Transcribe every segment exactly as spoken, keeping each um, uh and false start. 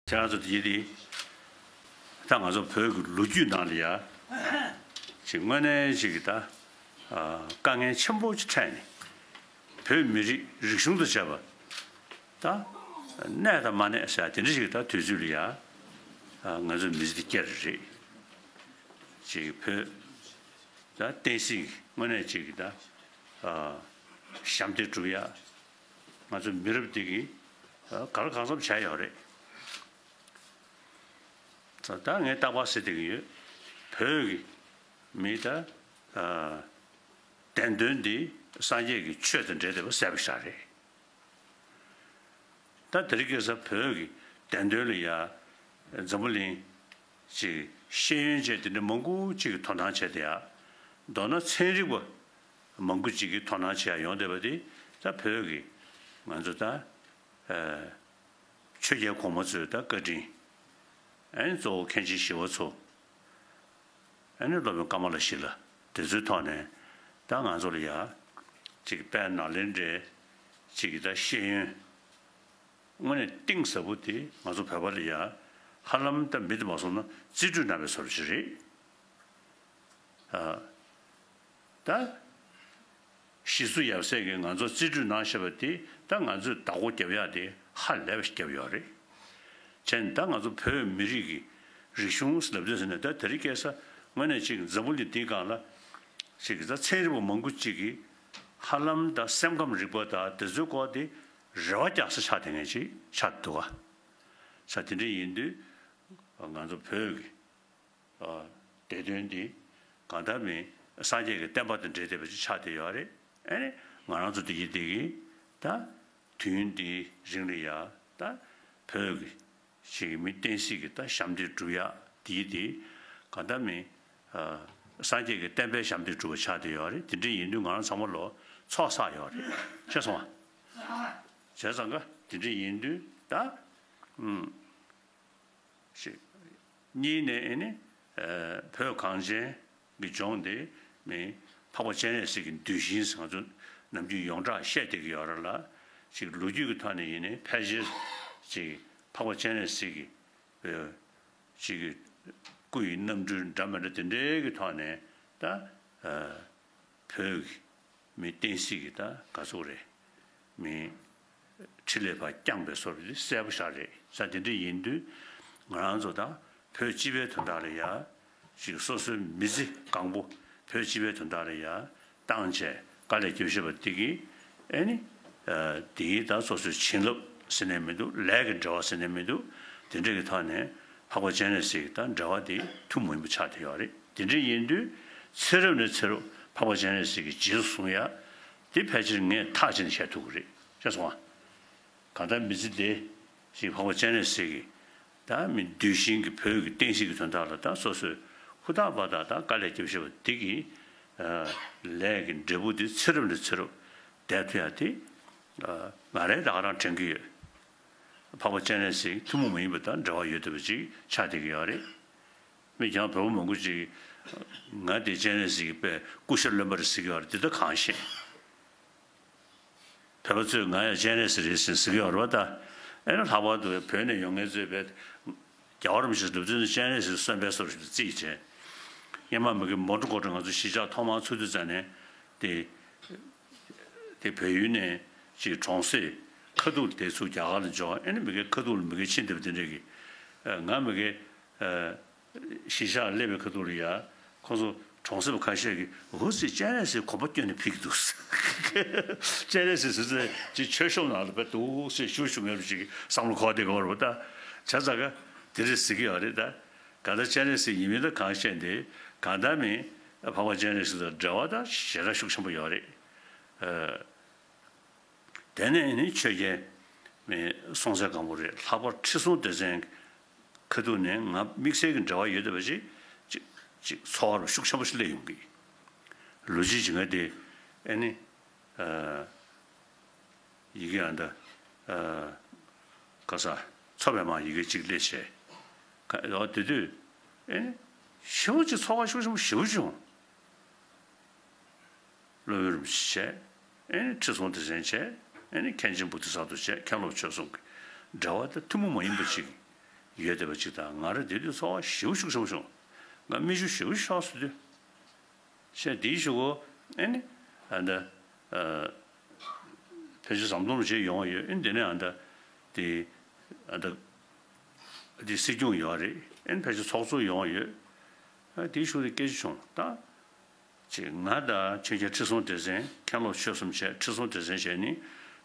ཁྱེད་རང་ཚོ་དེ་དེ་ད་ང་ཚོ་བོད་ཀྱི་ལོ་རྒྱུས་ནང་ལ་ཡ་ཅིག་དངོས་གནས་ཅིག་གི་ད་དཀའ་ངལ་ཆེན་པོ་ཅིག་འཕྲད་ནས་བོད་མི་རིགས་རིག་གཞུང་དང་བཅས་པ་ད་གནས་དང་མ་གནས་ཟེར་དེ་འདྲ་ཞིག་ད་དུས་ཚོད་ལ་ཡ་ང་ཚོ་མི་ཚེ་འདི་བསྐྱལ་རེད། ཅིག་བོད་ད་བསྟན་སྲིད་དངོས་གནས་ཅིག་གི་ད་ཞབས་འདེགས་སྒྲུབ་ཡ་ང་ཚོ་མི་རབས་འདི་གིས་ག་ལ་གང་འཚམ་བྱས་ཡོད་རེད། ད་ངས་རྟག་པར་ཟེར་བསྡད་ཀྱི་ཡོད། བོད་ཀྱི་མི་ད་བདེན་དོན་འདི་སངས་རྒྱས་ཀྱི་ཆོས་དང་འབྲེལ་བསྡད་པ་གསལ་པོ་ཞིག་རེད། ད་དེ་རིང་ཁ་སང་བོད་ཀྱི་བདེན་དོན་ལ་ཡ་འཛམ་བུ་གླིང་ཅིག་ཤེས་ཡོན་ཅན་དེ་འདྲ་མང་པོ་ཅིག་གིས་དོ་སྣང་བྱས་བསྡད་ཡ། མདོར་ན་ཚན་རིག་པ་མང་པོ་ཅིག་གིས་དོ་སྣང་བྱེད་ཡ་ཡོང་བསྡད་པ་དེ་ད་བོད་ཀྱི་ང་ཚོ་ད་ཆོས་རྒྱལ་གོང་མ་ཚོའི་ད་བཀའ་དྲིན། ཨ་ནི་གཙོ་བོ་མཁན་ཆེན་ཞི་བ་འཚོ། ཨ་ནི་སློབ་དཔོན་ཀ་མ་ལ་ཤཱི་ལ་དེ་ཚོའི་ཐོག་ནས་ད་ང་ཚོ་ལ་ཡ་ཅིག་དཔལ་ནཱ་ལེནྡྲའི་ཅིག་གི་ད་ཤེས་ཡོན་དངོས་གནས་གཏིང་ཟབ་པོ་དེ་ང་ཚོ་བོད་པ་ལ་ཡ་ཧ་ལམ་ད་མི་དེ་མ་སོང་ན་རྩིས་སྤྲོད་གནང་བའི་བཟོ་འདྲ་ཞིག་རེད། ཨ། ད། ཞི་སུ་ཡབ་སྲས་ཀྱིས་ང་ཚོ་རྩིས་སྤྲོད་གནང་བཞག་པ་དེ་ད་ང་ཚོས་བདག་པོ་རྒྱབ་ཡག་དེ་ཧ་ལས་པ་ཞིག་བརྒྱབ་ཡོད་རེད། བྱས་ནས་ད་ང་ཚོ་བོད་མི་རིགས་ཀྱི་རིག་གཞུང་ལབ་དུས་ཟེར་ནས་ད་དེ་རིང་ཁ་སང་དངོས་གནས་ཅིག་འཛམ་བུ་གླིང་འདིའི་སྒང་ལ་ཅིག་ད་ཚན་རིག་པ་མང་པོ་ཅིག་གིས་ཧ་ལམ་ད་སེམས་ཁམས་རིག་པ་དང་དེ་ཚོའི་སྐོར་དེ་རེ་བ་རྒྱག་ས་ཆགས་བསྡད་མཁན་ཅིག་ཆགས་འདུག་ག་ས་དེ་འདྲ་ཡིན་དུས་ང་ཚོ་བོད་ཀྱི་བདེ་དོན་འདི་གང་ལྟར་མིན་སངས་རྒྱས་ཀྱི་བསྟན་པ་དང་འབྲེལ་བསྡད་པ་ཅིག་ཆགས་བསྡད་ཡོད་རེད། ཨ་ནི་ང་རང་ཚོ་འདི་གི་འདི་གི་ད་དུས་ཡུན་འདིའི་རིང་ལ་ཡ་ད་བོད་ཀྱི་ཞིག་གི་མི་བསྟན་སྲིད་ཀྱི་ད་ཞབས་འདེགས་སྒྲུབ་ཡ་འདི་གི་འདི་གང་ལྟར་མིན་སངས་རྒྱས་ཀྱི་བསྟན་པའི་ཞབས་འདེགས་སྒྲུབ་པ་ཆགས་བསྡད་ཡོད་རེད། དེ་འདྲ་ཡིན་དུས་ང་རང་ཚང་མ་ལོ་ཚོགས་བསགས་ཡོད་རེད། ཤེས་སོང་ཨ། བྱས་ཙང་ཀ་དེ་འདྲ་ཡིན་དུས་ད་ཨུམ། ཞེས། གཉིས་ནས་ཨེ་ནི། བོད་གངས་ཅན་གྱི་ལྗོངས་འདི་མི་འཕགས་པ་སྤྱན་རས་གཟིགས་ཀྱི་གདུལ་ཞིང་ཟེར་ང་ཚོ་ནམ་རྒྱུན་ཡོངས་གྲགས་བཤད་བསྡད་ཀྱི་ཡོད་རེད་ལ། ཅིག་ལོ་རྒྱུས་ཀྱི་ཐོག་ནས་ཡིན་ནའི་ཕལ་ཆེར་ཅིག་འཕགས་པ་སྤྱན་རས་གཟིགས་ཀྱི་ཅིག་སྐུ་ཡི་རྣམ་འཕྲུལ་འདྲ་མི་འདྲ་དེ་འདྲའི་གི་ཐོག་ནས་ད། བོད་ཀྱི་མི་བསྟན་སྲིད་ཀྱི་ད་ག་ཚོད་རེད། མི་འཕྲིན་ལས་ཕར་བསྐྱངས་པའི་བཟོ་འདྲ་གསལ་པོ་ཞིག་རེད། ས་དེ་འདྲ་ཡིན་དུས་ང་རང་ཚོ་ད་བོད་སྤྱི་པའི་དོན་དག་ལ་ཡ་ཅིག་སོ་སོའི་མི་ཚེ་གང་པོ་བོད་སྤྱི་པའི་དོན་དག་ལ་ཡ་བཏང་བྱས་དཀའ་ལས་བརྒྱབ་བཞག་པ་འདི་གིས་ཨེ་ནི་འདིའི་ད་སོ་སོའི་བྱིན་རླབས་ཟེར་ནས་མི་འདུག་ལས་ཀྱི་འབྲེལ་བ་ཟེར་ནས་མི་འདུག་དེ་འདྲ་གི་ཐོག་ནས་འཕགས་པ་སྤྱན་རས་གཟིགས་ཀྱི་ད་འབྲེལ་བ་འདི་ཐུན་མོང་མ་ཡིན་པ་ཆགས་བསྡད་ཡོད་རེད། དེ་འདྲ་ཡིན་དུས་ཚེ་རབས་ནས་ཚེ་རབས་འཕགས་པ་སྤྱན་རས་གཟིགས་ཀྱི་རྗེས་སུ་བཟུང་ཡ། དེ་ཕལ་ཆེར་ངས་ཐག་བཅད་ནས་བཤད་ཐུབ་ཀྱི་རེད། ཤེས་སོང་ང་། གང་ལྟར་མི་ཚེ་འདི་ཞིག་འཕགས་པ་སྤྱན་རས་གཟིགས་ཀྱི་ད་མི་གདུལ་ཞིང་གི་བོད་ཀྱི་བསྟན་སྲིད་ཀྱི་དོན་དག་ལ་ད་སོ་སོས་ཧུར་ཐག་འབད་ཐག་ད་དཀའ་ལས་བརྒྱབ་བཞག་པ་འདི་གི་ལས་ཀྱི་འབྲས་བུ་འདི་ཚེ་རབས་ནས་ཚེ་རབས་བསྡད་ཐུབ་ཡ་དེ་ང་རང་ད་ག་རང་དྲན་གྱི་ཡོད། འཕགས་པ་སྤྱན་རས་གཟིགས་ཐུན་མོང་མ་ཡིན་པ་དང་འབྲེལ་བ་ཡོད་བསྡད་པ་ཅིག་ཆགས་བསྡད་ཀྱི་ཡོད་རེད། མི་ཀྱང་བོད་པ་མང་པོ་ཅིག་ང་དེ་སྤྱན་རས་གཟིགས་ཀྱི་དཔེ་སྐུ་ཤ་རློན་པ་རེད་ཟེར་གྱི་ཡོད་རེད། དེ་ད་གང་ཤེས། བོད་པ་ཚོས་ང་ཡང་སྤྱན་རས་གཟིགས་རེད་ཟེར་ཟེར་གྱི་ཡོད་རེད་པ། ད་ཨེ་ན་ལྷག་པར་དུ་བོད་ནས་ཡོང་མཁན་ཚོས་དཔེ་རྒྱལ་བ་རིན་པོ་ཆེ་ལབ་དུས་ནི་སྤྱན་རས་གཟིགས་གསོན་པོའི་བཟོ་འདྲ་ཞིག་ཏུ་བརྩིས་བྱས། སྔོན་མ་མི་དགེ་མོ་ཊ་ཀོ་ཊ་ང་ཚོ་གཞིས་ཆགས་ཐོག་མར་ཚུགས་དུས་ཙམ་ནས་དེ། དེ་བལ་ཡུལ་ནས་ཅིག་གྲོང་གསེབ་ཁ་ཐུག་དེ་ཚུར་རྒྱ་གར་ལ་འབྱོར། ཨེ་ནི་མི་སྒེར་ཁ་ཐུག་ལ་མི་སྒེར་ཕྱིན་བསྡད་པ་དེ་འདྲ་གི། ང་མི་སྒེར་གཞིས་ཆགས་སླེབས་པའི་ཁ་ཐུག་ལ་ཡ་ཁོང་ཚོ་གྲོང་གསེབ་ཁ་ཤས་ཀྱིས་འུ་ཚོས་སྤྱན་རས་གཟིགས་གོམ་པ་བསྐྱོན་ནས་ཕེབས་ཀྱི་འདུག་སྤྱན་རས་གཟིགས་ཟེར་ཚེ་ཅིག་མཆོད་གཤོམ་ནང་ལ་བས་འདུག་སེ་ཞུ་ཞུ་མཁན་ཅིག་བསམ་བློ་འཁོར་བསྡད་ཀྱི་ཡོད་རེད་པ། ད་བྱས་ཙང་ཀ་དེ་འདྲ་ཟེར་གྱི་ཡོད་རེད་ད། གང་ལྟར་སྤྱན་རས་གཟིགས་ཡིན་མིན་ད་གང་ཤེས་འདི་གང་ལྟར་མིན་འཕགས་པ་སྤྱན་རས་གཟིགས་དང་འབྲེལ་བ་ད་ཞེ་དྲག་ཤུགས་ཆེན་པོ་ཡོད་རེད། དེ་ནས་ནི་ཆོས་རྒྱལ་མི་སྲོང་བཙན་སྒམ་པོ་རེད། ལྷག་པར་ཁྲི་སྲོང་ལྡེ་བཙན་ཁ་ཐུག་ནས་ང་དམིགས་བསལ་གྱི་འབྲེལ་བ་ཡོད་བསྡད་པ་ཅིག་ཅིག་ཅིག་ཚོར་བ་ཤུགས་ཆེན་པོ་ཞིག་སླེབས་ཡོང་གི། ལོ་རྒྱུས་ཀྱི་ང་དེ་ཨེ་ནི། ཡི་གེ་ཨ་འདྲ། ཨ། ག་ས། མཚོ་པདྨ་ཡི་གེ་གཅིག་སླེབས་བྱས། ཨོ་དེ་དུས། ཨེ། ཞེ་པོ་ཅིག་ཚོར་བ་ཤུགས་ཆེན་པོ་ཞེ་པོ་བྱུང་། སློབ་དཔོན་རིན་པོ་ཆེ་བྱས། ཨེ་ནི་ཁྲི་སྲོང་ལྡེ་བཙན་བྱས། ཨེ་ནི་མཁན་ཆེན་བོ་དྷི་ས་ཏྭ་བྱས། མཁན་སློབ་ཆོས་གསུམ་གྱི་འབྲེལ་བ་དེ་ཐུན་མོང་མ་ཡིན་པ་ཅིག་ ཡོད་བསྡད་པ་ཅིག་དང་། ང་རང་དེ་དུས་ཚོར་བ་ཞེ་པོ་ཤུགས་ཆེན་པོ་བྱུང་། ང་མིག་ཆུ་ཞེ་པོ་ཤོར་སོང་དུས། བྱས་དེའི་གཞུག་གུ་ཨེ་ནི་ཨ་ད་ཨ་ཕལ་ཆེར་ཟམ་གདོང་རུ་བྱས་ཡོང་བ་ཡོད། ཨེ་ནི་དེ་ནས་ཨ་ད་དེ་ཨ་ད་དེ་སྲིད་སྐྱོང་ཡོད་རེད། ཨེ་ནི་ཕལ་ཆེར་ཚོགས་གཙོ་ཡོང་བ་ཡོད། ཨ་དེའི་གཞུག་དེ་སྐད་ཆ་བྱུང་ད། ཅིག་ང་དང་ཆོས་རྒྱལ་ཁྲི་སྲོང་ལྡེ་བཙན། མཁན་སློབ་ཆོས་གསུམ་བྱས། ཁྲི་སྲོང་ལྡེ་བཙན་བྱས་ནི་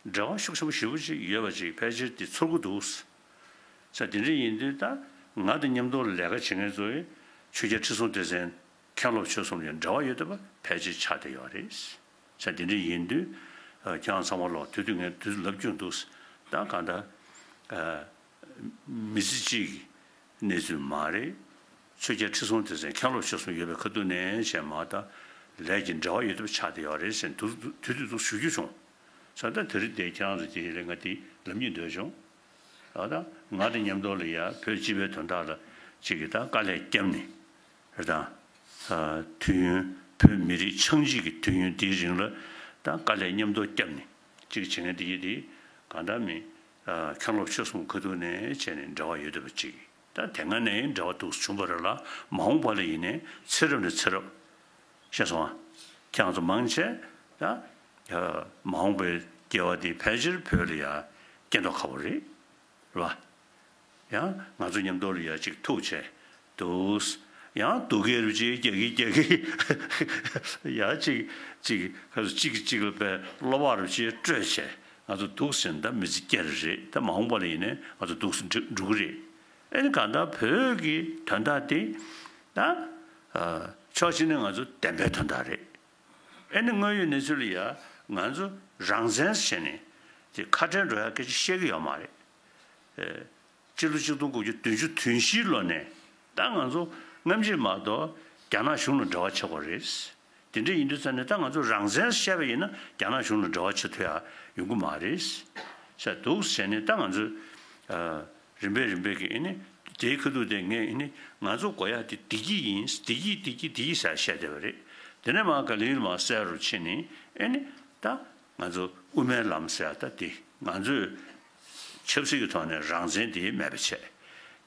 འབྲེལ་བ་ཤུགས་ཆེན་པོ་ཞེ་པོ་ཅིག་ཡོད་པ་ཅིག་ཕལ་ཆེར་དེ་ཚོར་གྱི་འདུག་ས། དེ་འདྲ་ཡིན་དུས་ད་ང་དང་མཉམ་དུ་ལས་ཀ་བྱེད་མཁན་ཚོས་ཆོས་རྒྱལ་ཁྲི་སྲོང་ལྡེ་བཙན། མཁན་སློབ་ཆོས་གསུམ་ལ་འབྲེལ་བ་ཡོད་བསྡད་པ་ཕལ་ཆེར་ཆགས་བསྡད་ཡོད་རེད། ས་དེ་འདྲ་ཡིན་དུས་ཁྱེད་རང་ཚང་མ་ལོག་དུས་དུས་ངས་དུས་ལབ་རྒྱུ་འདུག་ས། ད་གང་ལྟར། མི་ཚེ་གཅིག་གི་གནས་ཚུལ་མ་རེད། ཆོས་རྒྱལ་ཁྲི་སྲོང་ལྡེ་བཙན་མཁན་སློབ་ཆོས་གསུམ་ཡོད་པའི་ཁ་ཐུག་ནས་བྱས་མ་ད་ལས་ཀྱི་འབྲེལ་བ་ཡོད་ཐབས་ཆགས་བསྡད་ཡོད་རེད་ཟེར་དུས་དུས་དུས་ཚོད་ཞུ་རྒྱུ་བྱུང་། ས་ད་དེ་རིང་དེ་ཁྱེད་རང་ཚོ་དེ་ལས་ང་དེ་ལབ་སྙིང་འདོད་བྱུང་། ད་ད་ང་དང་མཉམ་དུ་ལ་ཡ་བོད་སྤྱི་པའི་དོན་དག་ལ་ཅིག་གི་ད་དཀའ་ལས་བརྒྱབ་ནས་རེད་ད། དུས་ཡུན་བོད་མི་རིགས་ཆགས་འཇིག་གི་དུས་ཡུན་འདིའི་རིང་ལ་ད་དཀའ་ལས་མཉམ་དུ་བརྒྱབ་ནས་ཅིག་བྱེད་མཁན་དེ་ཡིན་དེ་གང་ལྟར་མི། མཁན་སློབ་ཆོས་གསུམ་ཁ་ཐུག་ནས་བྱས་ནས་འབྲེལ་བ་ཡོད་བསྡད་པ་ཅིག་ད་དེ་སྔ་ནས་འབྲེལ་བ་འདུག་བྱུང་བ་རེད་ལ། མ་འོངས་པ་ལ་ཡིན་ནའི་ཚེ་རབས་ནས་ཚེ་རབས། ཤེས་སོང་ཨ། ཁྱེད་རང་ཚོ་མང་ཆེ་ད་མ་འོངས་པའི་སྐྱེ་བ་འདི་ཕལ་ཆེར་བོད་ལ་ཡ་སྐྱེ་མདོག་ཁ་པོ་རེད། རེད་བ། ཡང་ང་ཚོ་མཉམ་དུ་ལ་ཡ་ཅིག་ཐུག་བྱས་འདུག་ཡང་སྡུག་སྐད་རུ་ཅིག་རྒྱག་གི་རྒྱག་གི་ཡ་ཅིག་ཅིག་ག་ཚོད་ཅིག་གིས་ཅིག་ལ་པའི་བློ་བག་རུ་ཅིག་སྤྲོད་བྱས་ང་ཚོ་འདུག་ཟེར་ན་ད་མི་ཚེ་སྐྱེལ་རེད། ད་མ་འོངས་པ་ལ་ཡིན་ནའི་ང་ཚོ་འདུག་ཟེར་འགྲོ་གི་རེད། ཨེ་ནི་གང་ལྟར་བོད་ཀྱི་དོན་དག་དེ་ད་ཕྱོགས་གཅིག་ནས་ང་ཚོ་བདེན་པའི་དོན་དག་རེད། ཨེ་ནི་དངོས་ཡོད་གནས་ཚུལ་ལ་ཡ་ང་ཚོ་རང་བཙན་ཟེར་ནས་དེ་ཁ་བྲལ་འགྲོ་ཡ་སྐད་ཆ་བཤད་ཀྱི་ཡོད་མ་རེད། ཨེ། སྤྱི་ལོ་ཆིག་སྟོང་དགུ་བརྒྱ་བདུན་ཅུ་དོན་བཞིའི་ལོ་ནས་ད་ང་ཚོ་སྔ་ཕྱི་མ་གཏོགས་རྒྱ་ནག་གཞུང་ལ་འབྲེལ་བ་བྱེད་དགོས་རེད། དེ་འདྲ་ཡིན་དུས་ཙང་ནས་ད་ང་ཚོ་རང་བཙན་བཤད་པ་ཡིན་ན་རྒྱ་ནག་གཞུང་ལ་འབྲེལ་བ་བྱེད་ཐུབ་ཡ་ཡོང་གི་མ་རེད། ཟེར་འདུག་ཟེར་ནས་ད་ང་ཚོ་ཨ། རིམ་པས་རིམ་པས་ཀྱི་ཨེ་ནི་དེའི་ཁ་ཐུག་དེ་ངས་ཨེ་ནི་ང་ཚོ་དགོས་ཡ་དེ་བདེ་སྐྱིད་ཡིན། བདེ་སྐྱིད་བདེ་སྐྱིད་བདེ་སྐྱིད་ཟེར་བཤད་བསྡད་པ་རེད། དེ་ནས་མར་ག་ལེར་མར་གསལ་རུ་ཕྱིན་ནས་ཨེ་ནི་ད་ང་ཚོ་དབུ་མའི་ལམ་ཟེར་ཡ་ད་དེ་ང་ཚོས་ཆབ་སྲིད་ཀྱི་ཐོག་ནས་རང་བཙན་དེ་མེད་པ་བྱས།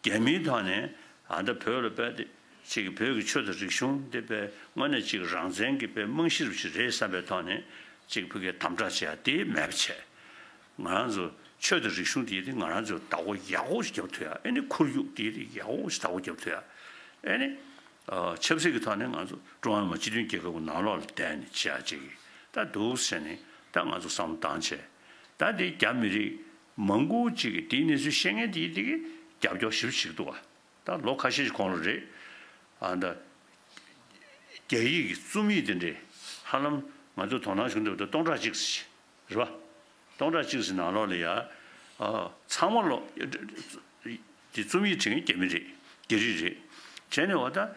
རྒྱ་མིའི་ཐོག་ནས་ཨ་ད་བོད་ལ་དཔེ་དེ་ཅིག་བོད་ཀྱི་ཆོས་དང་རིག་གཞུང་དེ་དཔེ་དངོས་གནས་ཅིག་རང་བཙན་གྱི་དཔེ་རྨང་གཞི་རུ་ཅིག་རེད་བསམ་པའི་ཐོག་ནས་ཅིག་ཕ་གིའི་དམ་དྲག་བྱས་ཡ་དེ་མེད་པ་བྱས། ང་རང་ཚོ་ཆོས་དང་རིག་གཞུང་དེ་དེ་ང་རང་ཚོ་བདག་པོ་ཡག་པོ་ཞིག་རྒྱབ་ཐུབ་ཡ། ཨེ་ནི་ཁོར་ཡུག་དེ་དེ་ཡག་པོ་ཞིག་བདག་པོ་རྒྱབ་ཐུབ་ཡ། ཨེ་ནི་ཨ་ཆབ་སྲིད་ཀྱི་ཐོག་ནས་ང་ཚོ་ཀྲུང་ཧྭ་མི་དམངས་སྤྱི་མཐུན་རྒྱལ་ཁབ་ཀྱི་ནང་ལོགས་ལ་བསྡད་ནས་བྱེད་ཡ་ཅིག་ད་འདུག་ཟེར་ནས་ད་ང་ཚོ་བསམ་བློ་བཏང་བྱས། ད་དེ་རྒྱ་མི་རིགས་མང་པོ་ཅིག་གིས་དེའི་གནས་ཚུལ་ཤེས་མཁན་དེ་དེ་གིས་རྒྱབ་སྐྱོར་ཞེ་པོ་བྱེད་ཀྱི་འདུག་བ། ད་ལོ་ཁ་ཤས་ཤིག་གོང་ལ་རེད། ཨ་ད། རྒྱ་ཡིག་གི་རྩོམ་ཡིག་དེ་འདྲས་ཧ་ལམ་ང་ཚོ་དོ་སྣང་བྱུང་འདུག་ད་སྟོང་ཕྲག་གཅིག་ཙམ་ཞིག་རེད་པ། སྟོང་ཕྲག་གཅིག་ཙམ་ནང་ལོགས་ལ་ཡ། ཨ་ཚང་མ་ལོ། དེ་རྩོམ་ཡིག་བྲིས་མཁན་རྒྱ་མི་རེད། རྒྱ་རིགས་རེད། བྱས་ནས་འོ་ད།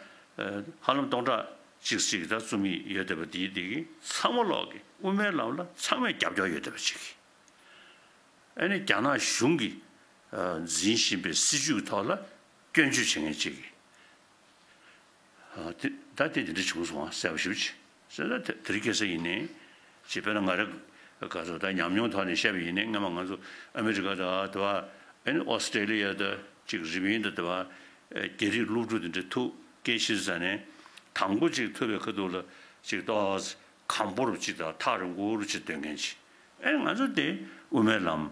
ཧ་ལམ་སྟོང་ཕྲག་གཅིག་ཙམ་ད་རྩོམ་ཡིག་ཡོད་བསྡད་པ་དེ་དེ་གི་ཚང་མ་ལོག་གི་དབུ་མའི་ལམ་ལ་ཚང་མས་རྒྱབ་སྐྱོར་ཡོད་བསྡད་པ་ཅིག་ཨ་ནི་རྒྱ་ནག་གཞུང་གིས་འཛིན་བཞིན་པའི་སྲིད་བྱུས་ཀྱི་ཐོག་ལ་སྐྱོན་བརྗོད་བྱེད་མཁན་ཅིག་གིས། ད་ལྟ་དེ་འདྲ་བྱུང་སོང་ཨ། གསལ་པོ་ཞེ་པོ་ཅིག་གསལ་ད་དེ་རིང་ཁ་སང་ཡིན་ནའི་ཅིག་དཔེར་ན་ང་རང་ག་ཚོད་ད་ཉམས་མྱོང་ཐོག་ནས་བཤད་པ་ཡིན་ནའི་སྔ་མ་ང་ཚོ་ཨ་མི་རི་ཀ་དང་དེ་བ་ཨ་ནི་ཨོ་སི་ཀྲེ་ལི་ཡ་དང་ཅིག་རི་པིན་དང་དེ་བ་རྒྱ་རིགས་སློབ་ཕྲུག་དེ་འདྲ་ཐུག་སྐད་ཆ་བཤད་ནས་དང་པོ་ཅིག་ཐུག་པའི་ཁ་ཐུག་ལ་ཅིག་ཏོག་ཙམ་གམ་པོ་རུ་ཅིག་དང་ཐག་རིང་པོ་རུ་ཅིག་སྡོད་མཁན་ཅིག་ཨེ་ང་ཚོ་དེ་དབུ་མའི་ལམ།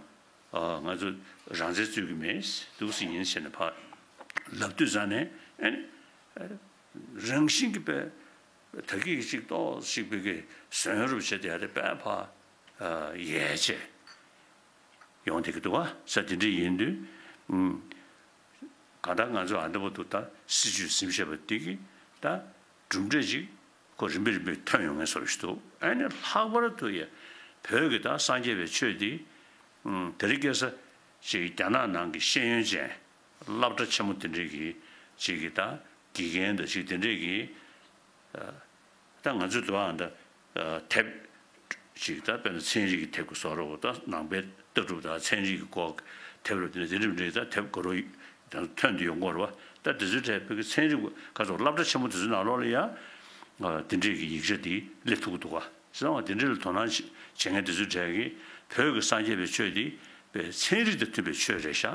ང་ཚོ་རང་བཙན་རྩོད་ཀྱི་མེད། འདུག་སེ་ཡིན་ཟེར་ནས་ཕར་ལབ་དུས་ཙང་ནས་ཨེ་རང་བཞིན་གྱིས་པས་ད་གིན་ཅིག་ཏོག་ཅིག་པའི་གི་ཟོན་རུབ་བྱེད་དེ་ཡ་དེ་པས་ཕར་ཡལ་བྱས་ཡོང་བསྡད་ཀྱི་འདུག་བ། ས་དེ་འདྲ་ཡིན་དུས། གང་ལྟར་ང་ཚོས་ཨ་འདྲ་པོ་འདུག་ད་སྲིད་བྱུས་ཟིན་བྱས་པ་འདི་གིས་ད་གྲུབ་འབྲས་ཅིག་ཁོ་རིམ་པས་རིམ་པས་ཐོན་ཡོང་མཁན་བཟོ་འདྲ་ཞིག་འདུག་ཨ་ནི་ལྷག་པར་དུ་ཡ་བོད་ཀྱི་ད་སངས་རྒྱས་པའི་ཆོས་འདི་དེ་རིང་ཁ་སང་ཅིག་རྒྱ་ནག་ནང་གི་ཤེས་ཡོན་ཅན་སློབ་གྲྭ་ཆེན་མོ་དེ་འདྲས་ཀྱི་ཅིག་གི་ད་དགེ་རྒན་དང་ཅིག་དེ་འདྲས་ཀྱི། ད་ང་ཚོས་དུ་བ་ད་དེབ་ཅིག་ད་དཔེར་ན་ཚན་རིག་གི་དེབ་ཀྱི་བཟོ་འདྲ་བོ་ད་ནང་པའི་ལྟ་གྲུབ་དང་ཚན་རིག་གི་སྐོར་དེབ་རུ་དེ་འདྲ་དེ་འདྲ་མི་འདྲ་ད་དེབ་ག་རུ་ཐོན་དུ་ཡོང་གི་རེད་བ། ད་དེ་ཚོའི་གྲས་བོད་ཀྱི་ཚན་རིག་ག་ཚོད་སློབ་གྲྭ་ཆེན་མོ་དེ་ཚོའི་ནང་ལོགས་ལ་ཡ་དེ་འདྲས་ཀྱི་ཡིག་ཆ་དེ་སླེབས་ཐུབ་ཀྱི་འདུག་བ། བྱས་ཙང་དེ་འདྲས་ལ་དོ་སྣང་བྱེད་མཁན་དེ་ཚོའི་གྲས་ཀྱིས་བོད་ཀྱི་སངས་རྒྱས་པའི་ཆོས་དེ་བོད་ཚན་རིག་དང་མཐུན་པའི་ཆོས་རེད་ཤག་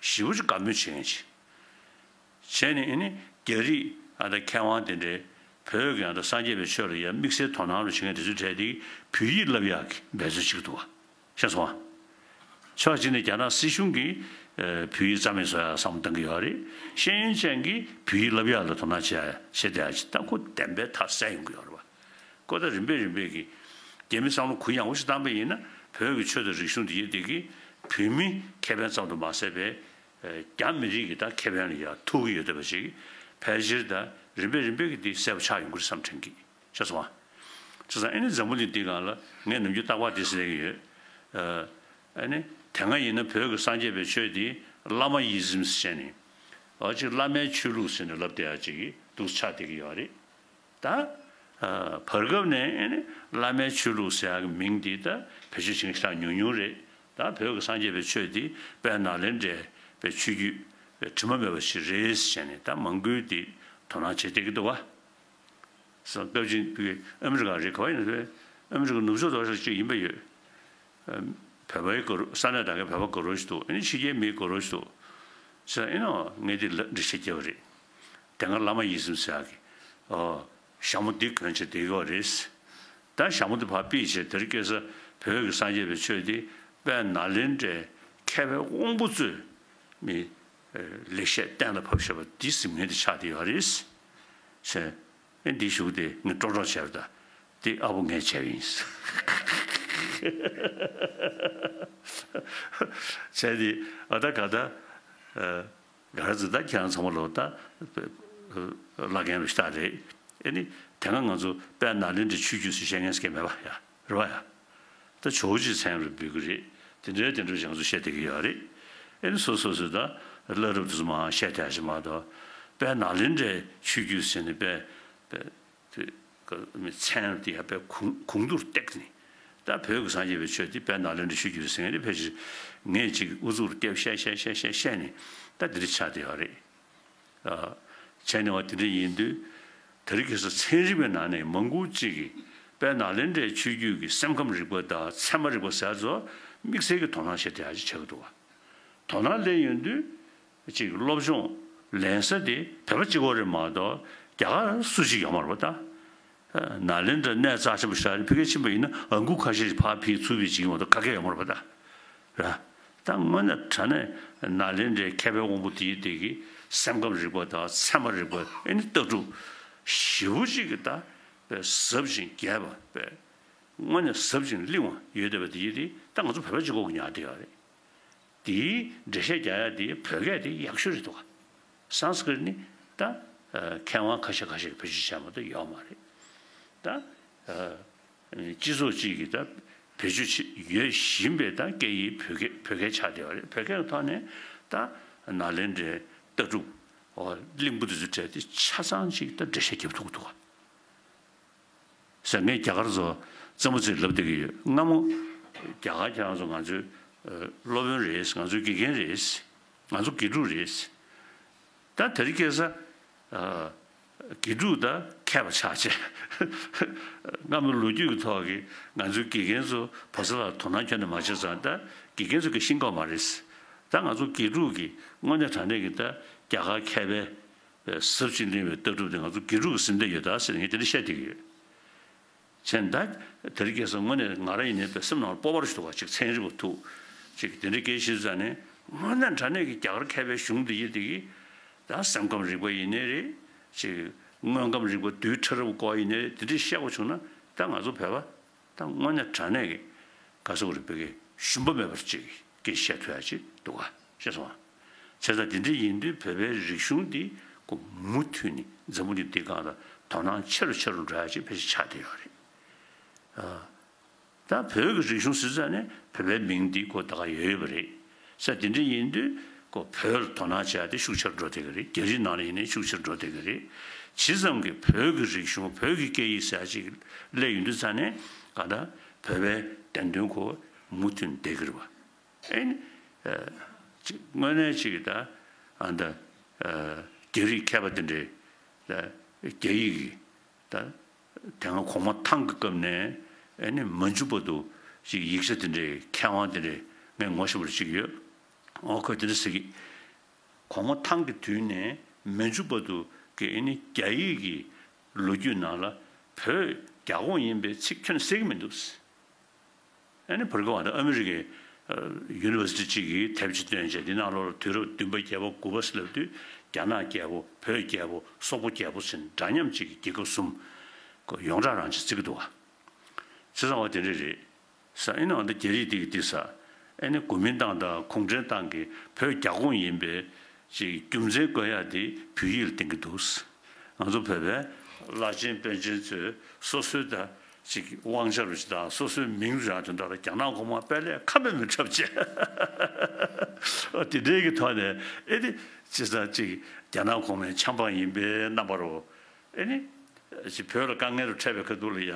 ཞེ་པོ་ཅིག་བཀའ་མོལ་བྱེད་མཁན་ཅིག་བྱས་ནས་ཨ་ནི་རྒྱ་རིགས་ཨ་ད་མཁས་དབང་དེ་འདྲའི་བོད་ཀྱི་ཨ་ད་སངས་རྒྱས་པའི་ཆོས་ལ་ཡང་དམིགས་བསལ་དོ་སྣང་རུ་བྱེད་མཁན་དེ་ཚོའི་གྲས་དེ་བོད་ཡིག་བསླབ་ཡག་གི་འབད་རྩོལ་བྱེད་ཀྱི་འདུག་བ། ཤེས་སོང་ང་། ཕྱོགས་གཅིག་ནས་རྒྱ་ནག་སྲིད་གཞུང་གིས་ཨ་བོད་ཡིག་རྩ་མེད་བཟོ་ཡག་བསམ་བློ་གཏོང་གི་ཡོད་རེད། ཤེས་ཡོན་ཅན་གྱིས་བོད་ཡིག་བསླབ་ཡག་ལ་དོ་སྣང་བྱེད་ཡག་བྱེད་བསྡད་ཡག་ཅིག་ད་ཁོ་བདེན་པའི་མཐའ་གསལ་ཡོང་གི་ཡོད་རེད་བ། ཁོ་ད་རིམ་པས་རིམ་པས་ཀྱིས་རྒྱ་མི་བསམ་བློ་གུ་ཡངས་པོ་ཞིག་བཏང་པ་ཡིན་ན་བོད་ཀྱི་ཆོས་དང་རིག་གཞུང་འདི་ཡིན་འདི་གིས་བོད་མི་ཁེ་ཕན་ཙམ་དུ་མ་ཟད་པའི་ཨ་རྒྱ་མི་རིགས་ཀྱི་ད་ཁེ་ཕན་ལ་ཡང་ཐུག་གི་ཡོད་བསྡད་པ་ཞིག་ཕལ་ཆེར་ད་རིམ་པས་རིམ་པས་ཀྱིས་འདི་གསལ་པོ་ཆགས་ཡོང་གི་རེད་བསམ་དྲན་གྱི། ཤེས་སོང་ང་། བྱས་ཙང་ཨ་ནི་འཛམ་བུ་གླིང་འདི་སྒང་ལ་ངས་ནམ་རྒྱུན་རྟག་པར་འདི་ཟེར་གྱི་ཡོད། ཨ་ཨ་ནི་དེ་སྔ་ཡིན་ན་བོད་ཀྱི་སངས་རྒྱས་པའི་ཆོས་འདི་བླ་མ་ཡི་ཟིམ་ཟེར་བྱས་ནས་ཨ་ཅིག་བླ་མའི་ཆོས་ལུགས་ཟེར་ནས་ལབ་བསྡད་ཡག་ཅིག་འདུག་ཆགས་བསྡད་ཀྱི་ཡོད་རེད། ད་ཨ་བར་སྐབས་ནས་ཨ་ནི་བླ་མའི་ཆོས་ལུགས་ཟེར་ཡག་གི་མིང་འདི་ད་བེད་སྤྱོད་བྱེད་མཁན་ཞེ་དྲག་ཉུང་ཉུང་རེད། ད་བོད་ཀྱི་སངས་རྒྱས་པའི་ཆོས་འདི་དཔལ་ནཱ་ལེནྡྲའི་པའི་ཆོས་བརྒྱུད་པའི་དྲི་མ་མེད་པ་ཞིག་རེད་ཟེར་ནས་ད་མང་པོས་འདི་དོ་སྣང་བྱེད་བསྡད་ཀྱི་འདུག་བ། སྐབས་ཅིག་ཨ་མི་རི་ཀ་རེད། ག་བ་ཡིན་ན་ཨ་མི་རི་ཀ་ནུབ་ཕྱོགས་རྡོག་རྩ་ཅིག་ཡིན་པ་ཡོད། བོད་པའི་དགའ་རོགས་ས་གནས་དང་གའི་བོད་པ་དགའ་རོགས་ཞིག་འདུག་ཨ་ནི་ཕྱི་རྒྱལ་མི་དགའ་རོགས་ཞིག་འདུག་ཟེར་ཨེ་ནོ་ངས་འདི་ལ་འགྲེལ་བཤད་བརྒྱབ་པ་རེད། དེ་སྔ་བླ་མ་ཡིད་བཞིན་ཟེར་ཡག་གི་ཨོ་ཞྭ་མོ་འདི་གོན་བྱས་བསྡད་ཡོད་རེད། ད་ཞྭ་མོ་འདི་ཕར་ཕུད་བྱས་དེར་སྐྱེས་ས་བོད་ཀྱི་སངས་རྒྱས་པའི་ཆོས་འདི་དཔལ་ནཱ་ལེནྡྲའི་མཁས་པའི་དབང་པོ་ཚོས་མི་ལེགས་བཤད་གཏན་ལ་ཕབ་བཞག་པ་འདི་ཟིན་མཁན་དེ་ཆགས་བསྡད་ཡོད་རེད། ཟེར། ཨེ་འདི་ཞུ་དེ་ངས་ཀྲོག་ཀྲོག་བྱས་པ་ད། འདི་ཨ་བོ་ངས་བྱས་པ་ཡིན། བྱས་ཏེ་ཨ་ད་ག་ད། ག་རེ་ཟེར་ད་ཁྱེད་རང་ཚང་མ་ལོ་ད། བླ་རྒན་རུ་ཤ་རེད། ཨེ་ནི་དེ་སྔ་ང་ཚོ་དཔལ་ནཱ་ལེནྡྲའི་ཆོས་བརྒྱུད་ཟེར་བཤད་མཁན་ཟེར་མཁན་མེད་པ་ཡ་རེད་བ་ཡ། ད་ཇོ་བོ་རྗེ་མཚན་རུ་འབོད་ཀྱི་རེད། དེ་འདྲའི་དེ་འདྲ་ཞིག་ང་ཚོ་བཤད་བསྡད་ཀྱི་ཡོད་རེད། ཨེ་ནི་སོ་སོ་སོས་ད་བླ་རབས་དེ་ཚོ་མར་བཤད་བསྡད་ཡག་ཞིག་མ་གཏོགས། དཔལ་ནཱ་ལེནྡྲའི་ཆོས་བརྒྱུད་ཟེར་ནས་དཔེ་དཔེ་དེ་མི་མཚན་དེ་ཡང་དཔེ་གོང་གོང་དུ་བཏེགས་ནས་ད་བོད་ཀྱི་སངས་རྒྱས་པའི་ཆོས་དེ་དཔལ་ནཱ་ལེནྡྲའི་ཆོས་བརྒྱུད་ཟེར་མཁན་དེ་ཕལ་ཆེར་ངས་ཅིག་ཨུ་ཚུགས་རུ་བལྟས་བཤད་བཤད་བཤད་བཤད་བཤད་ནས་ད་འདི་འདྲ་ཆགས་བསྡད་ཡོད་རེད། བྱས་ནས་བ་དེ་འདྲ་ཡིན་དུས། དེ་རིང་ཁ་སང་ཚན་རིག་པའི་ནང་ནས་མང་པོ་ཅིག་གིས་དཔལ་ནཱ་ལེནྡྲའི་ཆོས་བརྒྱུད་ཀྱི་སེམས་ཁམས་རིག་པ་དང་ཚད་མ་རིག་པ་ཟེར་ཚོ་དམིགས་བསལ་གྱི་དོ་སྣང་བྱེད་བསྡད་ཡག་ཅིག་ཆགས་ཀྱི་འདུག་བ། དོ་སྣང་སླེབས་ཡོང་དུས་ཅིག་སློབ་སྦྱོང་ལེན་ས་དེ་བོད་པ་གཅིག་པོ་རེད་མ་གཏོགས་རྒྱ་གར་སུ་གཅིག་ཡོད་མ་རེད་པ་ད། ནཱ་ལེནྡྲ་གནས་རྩ་ཆེན་པོ་ཞིག་རེད། ཕ་གིར་ཕྱིན་པ་ཡིན་ན་ཨང་ཀུ་ཁ་ཤས་ཤིག་ཕར་ཕུད་ཚུར་ཕུད་བྱེད་ཀྱི་མ་གཏོགས་ག་གེ་ཡོད་མ་རེད་པ་ད། ར། ད་དངོས་གནས་དྲང་གནས་ནཱ་ལེནྡྲའི་མཁས་པའི་དབང་པོ་དེའི་སྟེང་གི་སེམས་ཁམས་རིག་པ་དང་ཚད་མ་རིག་པ་ཨེ་ནི་ལྟ་གྲུབ་ཞེ་པོ་ཅིག་གི་ད་ཟབ་ཅིང་རྒྱས་པ་དངོས་གནས་ཟབ་ཅིང་བརླིང་བ་ཡོད་བསྡད་པ་དེའི་དེ་ད་ང་ཚོ་བོད་པ་གཅིག་པོ་གིས་ཉར་བསྡད་ཡོད་རེད། དེའི་འགྲེལ་བཤད་རྒྱག་ཡ་དེ་བོད་སྐད་དེ་ཡག་ཤོས་རེད་འདུག་ག་སཾ་སྐྲྀཏ་ནི་ད་མཁས་དབང་ཁ་ཤས་ཁ་ཤས་ཀྱིས་བེད་སྤྱོད་བྱས་མ་གཏོགས་ཡོད་མ་རེད། ད་སྤྱི་ཚོགས་གཅིག་གིས་ད་བེད་སྤྱོད་བྱེད་ཡོད་བཞིན་པའི་ད་སྐད་ཡིག་བོད་སྐད་བོད་སྐད་ཆགས་བསྡད་པ་རེད། བོད་སྐད་ཀྱི་ཐོག་ནས་ད་ནཱ་ལེནྡྲའི་ལྟ་གྲུབ་བརླིང་པོ་དེ་ཚོའི་གྲས་དེ་ཆ་ཚང་ཅིག་ད་འགྲེལ་བཤད་རྒྱབ་ཐུབ་ཀྱི་འདུག་ག་ཟེར་ངས་རྒྱ་གར་ཚོ་རྩེད་མོ་རྩེ་ལབ་བསྡད་ཀྱི་ཡོད། སྔ་མོ་རྒྱ་གར་ཁྱེད་རང་ཚོ་ང་ཚོའི་སློབ་དཔོན་རེད། ང་ཚོའི་དགེ་རྒན་རེད། ང་ཚོ་དགེ་ཕྲུག་རེད། ད་དེ་རིང་ཁ་སང་དགེ་ཕྲུག་ད་མཁས་པ་ཆགས་བྱས། སྔ་མོའི་ལོ་རྒྱུས་ཀྱི་ཐོག་གི་ང་ཚོའི་དགེ་རྒན་ཚོ་བོད་ས་ལ་དོ་སྣང་ཁྱོན་ནས་མ་བྱས་ཙང་ད་དགེ་རྒན་ཚོ་གི་ཤེས་ཀྱི་ཡོད་མ་རེད། ད་ང་ཚོ་དགེ་ཕྲུག་གི་དངོས་གནས་དྲང་གནས་ཀྱི་ད་རྒྱ་གར་མཁས་པའི་ཟབ་ཅིང་བརླིང་བའི་ལྟ་གྲུབ་དེ་ང་ཚོ་དགེ་ཕྲུག་གིས་ཟིན་བསྡད་ཡོད་ད་ཟེར་ངས་དེ་འདྲ་བཤད་བསྡད་ཀྱི་ཡོད། བྱས་ན་ད་དེ་རིང་ཁ་སང་དངོས་གནས་ང་རང་ཡིན་ནའི་དཔེ་སེམས་ནང་ལ་སྤོབས་པ་རེ་ཞིག་འདུག་ག་ཅིག་ཚན་རིག་པ་ཐུག་ཅིག་དེ་འདྲའི་སྐད་ཆ་བཤད་ཙང་ནས་དངོས་གནས་དྲང་གནས་ཀྱི་རྒྱ་གར་མཁས་པའི་གཞུང་འདི་ཡི་དེ་གི་ད་སེམས་ཁམས་རིག་པ་ཡིན་ནའི་རེད། ཅིག་དངོས་ཁམས་རིག་པ་རྡུལ་ཕྲ་རབ་སྐོར་ཡིན་ནའི་རེད། དེ་འདྲའི་བཤད་དགོས་བྱུང་ན་ད་ང་ཚོ་བོད་པ་ད་དངོས་གནས་དྲང་གནས་ཀྱི་ག་ཟེར་དགོས་རེད། བོད་སྐད་ཞུམ་པ་མེད་པར་ཅིག་སྐད་ཆ་བཤད་ཐུབ་ཡ་ཅིག་འདུག་ག་ཤེས་སོང་ང་། བྱས་ཙང་དེ་འདྲ་ཡིན་དུས་བོད་པའི་རིག་གཞུང་འདི་ཁོ་མུ་མཐུད་ནས་འཛམ་བུ་གླིང་འདི་སྒང་ལ་དོ་སྣང་ཆེ་རུ་ཆེ་རུ་འགྲོ་ཡ་ཅིག་ཕལ་ཆེར་ཆགས་བསྡད་ཡོད་རེད། ཨ། ད་བོད་ཀྱི་རིག་གཞུང་ཟེར་ཙང་ནས་བོད་པའི་མིང་འདི་ཁོ་ད་ག་ཡོད་ཡོད་པ་རེད། ས་དེ་འདྲ་ཡིན་དུས་ཁོ་བོད་ལ་དོ་སྣང་བྱེད་ཡ་དེ་ཤུགས་ཆེ་རུ་འགྲོ་བསྡད་ཀྱི་རེད། རྒྱ་རིགས་ནང་ལ་ཡིན་ནའི་ཤུགས་ཆེ་རུ་འགྲོ་བསྡད་ཀྱི་རེད། ཇི་ཙམ་གྱི་བོད་ཀྱི་རིག་གཞུང་བོད་ཀྱི་སྐད་ཡིག་ཟེར་ཡ་ཅིག་སླེབས་ཡོང་དུས་ཙང་ནས་ག་ད་བོད་པའི་བདེན་དོན་ཁོ་མུ་མཐུད་བསྡད་ཀྱི་རེད་བ། ཨེ་ནི། ཨ། ཅིག་དངོས་གནས་ཅིག་ད་ཨ་ད་ཨ་རྒྱ་རིགས་མཁས་པ་དེ་འདྲས་ད་རྒྱ་ཡིག་གི་ད་དེ་སྔ་གོང་མ་ཐང་གི་སྐབས་ནས་ཨེ་ནི་མ་འཇུ་བར་དུ་ཅིག་ཡིག་ཆ་དེ་འདྲས་མཁས་དབང་དེ་འདྲས་ངས་ངོ་ཤེས་པ་ཅིག་ཡོད། ཨོ་ཁོས་དེ་འདྲ་ཟེར་གི། གོང་མ་ཐང་གི་དུས་ནས་ མན་ཇུ་བར་དུ་གི་ཨ་ནི་རྒྱ་ཡིག་གི་ལོ་རྒྱུས་ནང་ལ་བོད་རྒྱ་ཁོངས་ཡིན་པའི་ཚིག་ཁྱོན་ནས་གསལ་གྱི་མི་འདུག་ཨ་ནི་བར་སྐབས་ཨ་མི་རི་ཀའི་ཡུ་ནི་ཝར་སི་ཊི་གཅིག་གིས་དེབ་ཅིག་བཏོན་བྱས། འདི་ནང་ལོགས་ལ་དུས་རབས་བདུན་པ་བརྒྱད་པ་དགུ་པ་ཟེར་ལབ་དུས། རྒྱ་ནག་རྒྱལ་པོ། བོད་རྒྱལ་པོ། སོག་པོ་རྒྱལ་པོ་ཟེར་འདྲ་མཉམ་གཅིག་གི་རྒྱལ་ཁབ་གསུམ་ཡོངས་གྲགས་རང་བྱས་བརྩི་གི་འདུག་བ། བྱས་ཙང་བ་དེ་འདྲ་རེད། ས་ཨེ་ནི་འོ་ན་རྒྱ་རིགས་འདི་གིས་འདི་ས་ཨེ་ནི་གོ་མིན་ཏང་དང་གུང་ཁྲན་ཏང་གིས་བོད་རྒྱ་ཁོངས་ཡིན་པའི་ཅིག་རྒྱུ་མཚན་བཀོད་ཡག་འདི་བོད་ཡིག་ལ་བརྟེན་གྱི་འདུག་ང་ཚོ་བོད་པའི་བླ་ཆེན་པཎ་ཆེན་ཚོས་སོ་སོའི་ད་ཅིག་དབང་ཆ་རུ་ཅིག་དང་སོ་སོའི་མིང་རུ་ཡང་དོན་དག་ལ་རྒྱ་ནག་གོང་མ་དཔེ་ལས་ཁ་མེད་མི་འཁྲབ་བྱས། འོ་དེ་འདྲའི་གི་ཐོག་ནས་ཨེ་ནི་ཅི་ས་ཅིག་རྒྱ་ནག་གོང་མའི་ཆབ་འབངས་ཡིན་པའི་རྣམ་པ་རུ། ཨེ་ནི། ཅིག་བོད་ལ་དཀའ་ངལ་རུ་འཕྲད་པའི་ཁ་ཐུག་ལ་ཡ།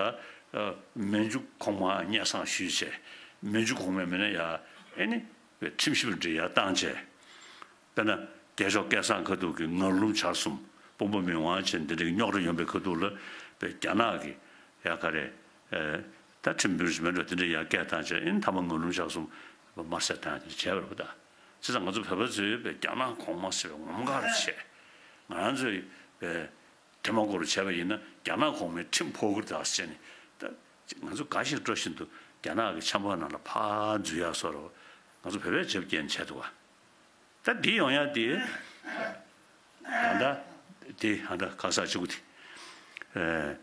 མན་ཇུ་གོང་མ་སྙན་སེང་ཞུས་བྱས། མན་ཇུ་གོང་མས་མིན་ན་ཡ། ཨེ་ནི། ཁྲིམས་ཞིབ་འབྲི་ཡ་བཏང་བྱས། དཔེར་ན། རྒྱལ་མཆོག་སྐལ་བཟང་ཁ་ཐུག་གི་ངར་ལུམ་བྱར་གསུམ། དཔོན་པོ་མི་དབང་བྱས་འདི་འདྲའི་རྙོག་དྲ་ཡོང་པའི་ཁ་ཐུག་ལ། དཔེ་རྒྱ་ནག་གི་ཡ་ག་རེ། ད་ཁྲིམས་དཔོན་ཞིག་མེད་འགྲོ་དེ་འདྲའི་ཡ་སྐད་བཏང་བྱས། ཨེ་ནི་མཐའ་མ་ངར་ལུམ་བྱར་གསུམ་མ་སེར་བཏང་བྱས་བྱས་པ་རེད་པ་ད། བྱས་ཙང་ང་ཚོ་བོད་པ་ཚོས་དཔེ་རྒྱ་ནག་གོང་མ་ཟེར་བའི་ངོམ་ཁ་རུ་བྱས། ང་རང་ཚོས་དཔེ། དེ་མ་གོ་རུ་བྱས་པ་ཡིན་ན་རྒྱ་ནག་གོང་མའི་ཁྲིམས་ཕོག་གི་རེད་ཟེར་ནས། ད་ང་ཚོ་དགའ་ཞིང་སྤྲོ་བཞིན་དུ་རྒྱ་ནག་གི་ཆབ་འབངས་ནང་ལ་ཕར་འཛུལ་ཡག་བཟོ་འདྲ་ང་ཚོ་བོད་པས་བྱེད་རྐྱེན་བྱས་འདུག་བ། ད་འདི་ཡོང་ཡག་དེ་ད་ལྟ་དེ་ད་ལྟ་ག་ས་བཅུག་དེ།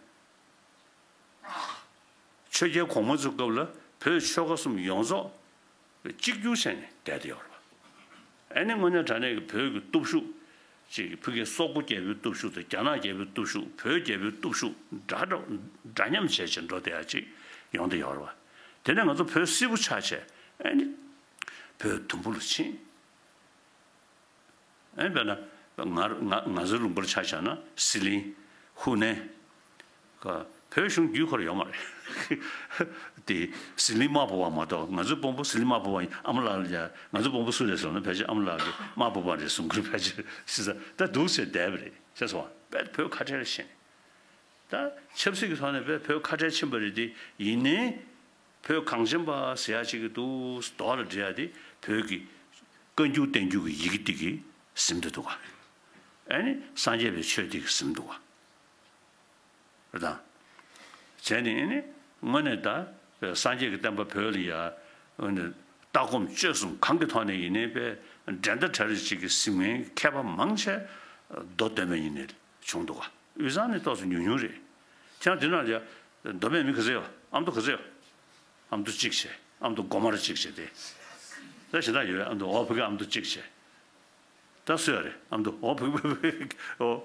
ཆོས་རྒྱལ་གོང་མ་ཚོའི་སྐབས་ལ་བོད་ཆོལ་ཁ་གསུམ་ཡོངས་རྫོགས་གཅིག་གྱུར་བྱས་ནས་བསྡད་དེ་ཡོད་རེད་པ། ཨ་ནི་དངོས་གནས་དྲང་གནས་ཀྱི་བོད་ཀྱི་སྟོབས་ཤུགས་ཅིག་ཕ་གིའི་སོག་པོ་རྒྱལ་པོའི་སྟོབས་ཤུགས་དང་རྒྱ་ནག་རྒྱལ་པོའི་སྟོབས་ཤུགས། བོད་རྒྱལ་པོའི་སྟོབས་ཤུགས་འདྲ་འདྲ་འདྲ་མཉམ་བྱས་བྱས་འགྲོ་བསྡད་ཡག་ཅིག་ཡོང་བསྡད་ཡོད་རེད་པ། དེ་ནས་ང་ཚོ་བོད་སིལ་བུ་ཆགས་བྱས་ཨ་ནི་བོད་དུམ་བུ་ལ་ཕྱིན། ཨེ་དཔེར་ན། ང་ང་ང་ཚོའི་ལུང་པར་ཆ་བཞག་ན་ཟི་ལིང་། ཧུ་ནན། ཀ་བོད་གཞུང་བརྒྱུད་ཁོ་ར་ཡོད་མ་རེད། དེ་ཟི་ལིང་དམར་པོ་བ་མ་གཏོགས། ང་ཚོའི་དཔོན་པོ་ཟི་ལིང་དམར་པོ་བ་ཡིན། ཨ་མ་ལགས་ལ་ཡ་ང་ཚོའི་དཔོན་པོ་སུ་རེད་ཟེར་ན་ཕལ་ཆེར་ཨ་མ་ལགས་ཀྱི་དམར་པོ་བ་རེད་གསུང་གི་རེད། ཕལ་ཆེར་ཤི་ས་ད་འདུག་ཟེར་བསྡད་པ་རེད། ཤེས་སོང་བ། དཔེ་བོད་ཁ་བྲལ་ལ་ཕྱིན། ད་ཆབ་སྲིད་ཀྱི་ཐོག་ནས་དཔེ་བོད་ཁ་བྲལ་ཕྱིན་པ་རེད་དེ། ཡིན་ནའི་བོད་གངས་ཅན་པ་ཟེར་ཡ་ཅིག་གི་འདུག་མདོག་ལ་འགྲེལ་ཡ་དེ་བོད་ཀྱི་བཀའ་འགྱུར་བསྟན་འགྱུར་གྱི་ཡི་གེ་དེ་གིས་ཟིན་བསྡད་འདུག་ག་ཨ་ནི་སངས་རྒྱས་པའི་ཆོས་དེ་གིས་ཟིན་འདུག་ག་རེད་དང་། བྱས་ནས་ཨ་ནི་དངོས་གནས་ད་སངས་རྒྱས་ཀྱི་བསྟན་པ་བོད་ལ་ཡ་ཨ་ནི་ལྟ་སྒོམ་སྤྱོད་གསུམ་གང་གི་ཐོག་ནས་ཡིན་ནའི་དཔེ་འགྲན་ཟླ་བྲལ་རེ་ཅིག་གི་ཟིན་མཁན་མཁས་པ་མང་ཆེ་མདོ་སྟོད་སྨད་ཡིན་ནའི་རེད། བྱུང་འདུག་ག་དབུས་གཙང་ནས་ཏོག་ཙམ་ཉུང་ཉུང་རེད། ཁྱེད་རང་འདི་ནང་ལ་མདོ་སྨད་མི་ག་ཚོད་ཡོད། ཨ་མདོ་ག་ཚོད་ཡོད། ཨ་མདོ་གཅིག་བྱས། ཨ་མདོ་སྒོ་དམར་གཅིག་བྱས་ཏེ། ད་གཞན་དག་ཡོད། ཨ་མདོ་འོ་ཕ་གི་ཨ་མདོ་གཅིག་བྱས། ད་སུ་ཡོད་རེད། ཨ་མདོ་འོ་ཕ་གི་ཕ་གི་འོ་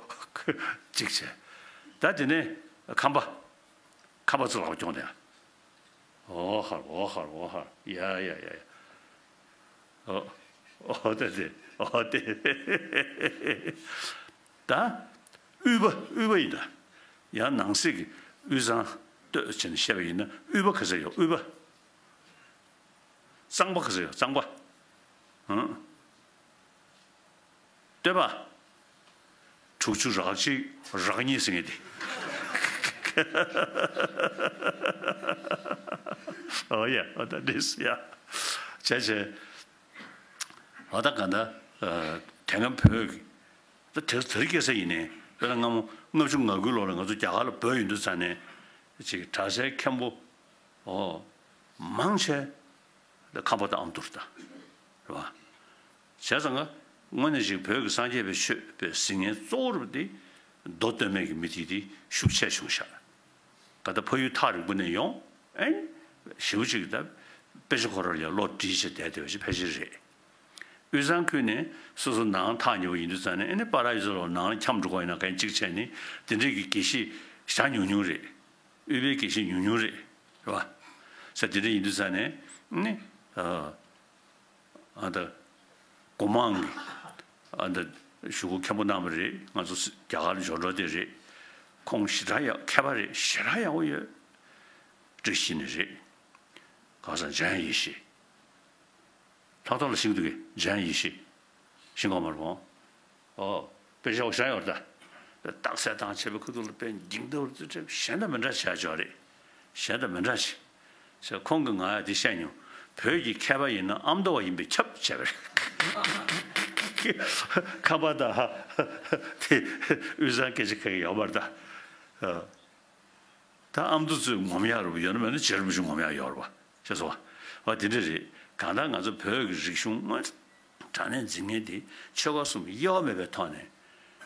གཅིག་བྱས། ད་དེ་ནས་ཁམས་པ། ཁམས་པ་ཚོ་ལག་པ་རྐྱོང་དེ། ཨོ་ཧར་ཨོ་ཧར་ཨོ་ཧར། ཡ་ཡ་ཡ་ཡ། ཨོ་ཨོ་དེ་དེ་ཨོ་དེ། ད་དབུས་པ་དབུས་པ་ཡིན་ད། ཡང་ནང་གསེས་ཀྱི་དབུས་གཙང་སྟོད་བྱས་ནས་བཤད་པ་ཡིན་ན་དབུས་པ་ག་ཚོད་ཡོད། དབུས་པ། གཙང་པ་ག་ཚོད་ཡོད། གཙང་པ། ཧང་། སྟོད་པ། དྲུག་ཅུ་རག་གཅིག་རག་གཉིས་ཟེར་མཁན་དེ། ཨོ་ཡ། ཨོ་ད་འདི་སུ་ཡ། བྱས་བྱས། ཨོ་ད་ག་ད། དེ་སྔ་བོད་ཀྱི། ད་དེ་དེ་རིང་ཁ་སང་ཡིན་ནའི་དཔེར་ན་སྔ་མོ་ལྔ་བཅུ་ང་དགུའི་ལོ་ལ་ང་ཚོ་རྒྱ་གར་ལ་བོད་ཡིན་དུས་ཙང་ནས་ཅིག་གྲྭ་སའི་མཁན་པོ། ཨོ། མང་ཆེ། ཁམས་པ་དང་ཨ་མདོ་རེད་ད། རེད་བ། བྱས་ཙང་ཀ་དངོས་གནས་ཤིག་བོད་ཀྱི་སངས་རྒྱས་པའི་ཆོས་པའི་ཟིན་མཁན་གཙོ་བོ་རུ་དེ་མདོ་སྟོད་སྨད་ཀྱི་མི་དེ་དེ་ཤུགས་ཆེ་བྱུང་ཤག་ག་ད་ཕ་ཡུལ་ཐག་རིང་པོ་ནས་ཡོང་ཨེ་ཞེ་པོ་ཅིག་ད་དཔེ་ཆ་ཁོ་རང་ལ་བློ་འདྲིས་བྱས་བསྡད་བསྡད་པ་ཞིག་ཕལ་ཆེར་རེད། དབུས་གཙང་ཁུལ་ནས་སོ་སོ་ནང་ཐག་ཉེ་བོ་ཡིན་དུས་ཙང་ནས་ཨེ་ནི་པ་ར་ཡུལ་ཚོ་ལ་ནང་ལ་འཁྱམས་འགྲོ་གི་ཡིན་ན་གན་གཅིག་བྱས་ནི་དེ་འདྲས་ཀྱི་དགེ་བཤེས་ཞེ་དྲག་ཉུང་ཉུང་རེད། དབུས་པའི་དགེ་བཤེས་ཉུང་ཉུང་རེད། རེད་བ། ས་དེ་འདྲ་ཡིན་དུས་ཙང་ནས་ནི། ཨ་ད། སྒོ་མང་གི། ཨ་ད། གཞུག་གུ་མཁན་པོ་གནང་བ་རེད། ང་ཚོ་རྒྱ་གར་ལ་འབྱོར་འགྲོ་དེ་རེད། ཁོང་ཞེ་དྲག་ཡག་མཁས་པ་རེད། ཞེ་དྲག་ཡག་པོ་ཡོད། བཀྲ་ཤིས་ནས་རེད། གང་ཟག་འཇམ་དབྱངས་ཡེ་ཤེས། ལྷག་ཐོག་ལ་ཤིང་འདུག་གི་འཇམ་དབྱངས་ཡེ་ཤེས། ཤིང་གོང་མར་བོང་། ཨོ། དཔེ་ཆ་བཞག་ཡོད་ད། རྟགས་གསལ་དང་བྱས་པའི་ཁུ་ཐུག་ལ་དཔེ་འགྱིང་ལྟ་བུར་ཚུལ་ཁྲིམས་གཞན་དང་མི་འདྲ་བྱ་ཆོག་རེད། གཞན་དང་མི་འདྲ་ཞིག་ཟེར་ཁོང་གིས་ང་ཡ་འདི་བཤད་མྱོང་། བོད་ཀྱི་མཁས་པ་ཡིན་ན་ཨ་མདོ་བ་ཡིན་པས་ཁྱབ་བྱས་པ་རེད། ཁ་པར་དང་དེ་དབུས་གཙང་སྐད་ཆ་ག་གི་ཡོད་པར་ད། ད་ཨ་མདོ་ཚོས་ངོམ་ཡག་རུ་ཡོད་ན་མེད་ན་རྗེ་རིན་པོ་ཆེ་ངོམ་ཡག་ཡོད་རེད་པ། ཤེས་སོང་བ། འོ་དེ་འདྲ་རེད། གང་ལྟར་ང་ཚོ་བོད་ཀྱི་རིག་གཞུང་དངོས་དྲང་གནས་འཛིན་མཁན་དེ་ཆོལ་ཁ་གསུམ་དབྱེ་བ་མེད་པའི་ཐོག་ནས།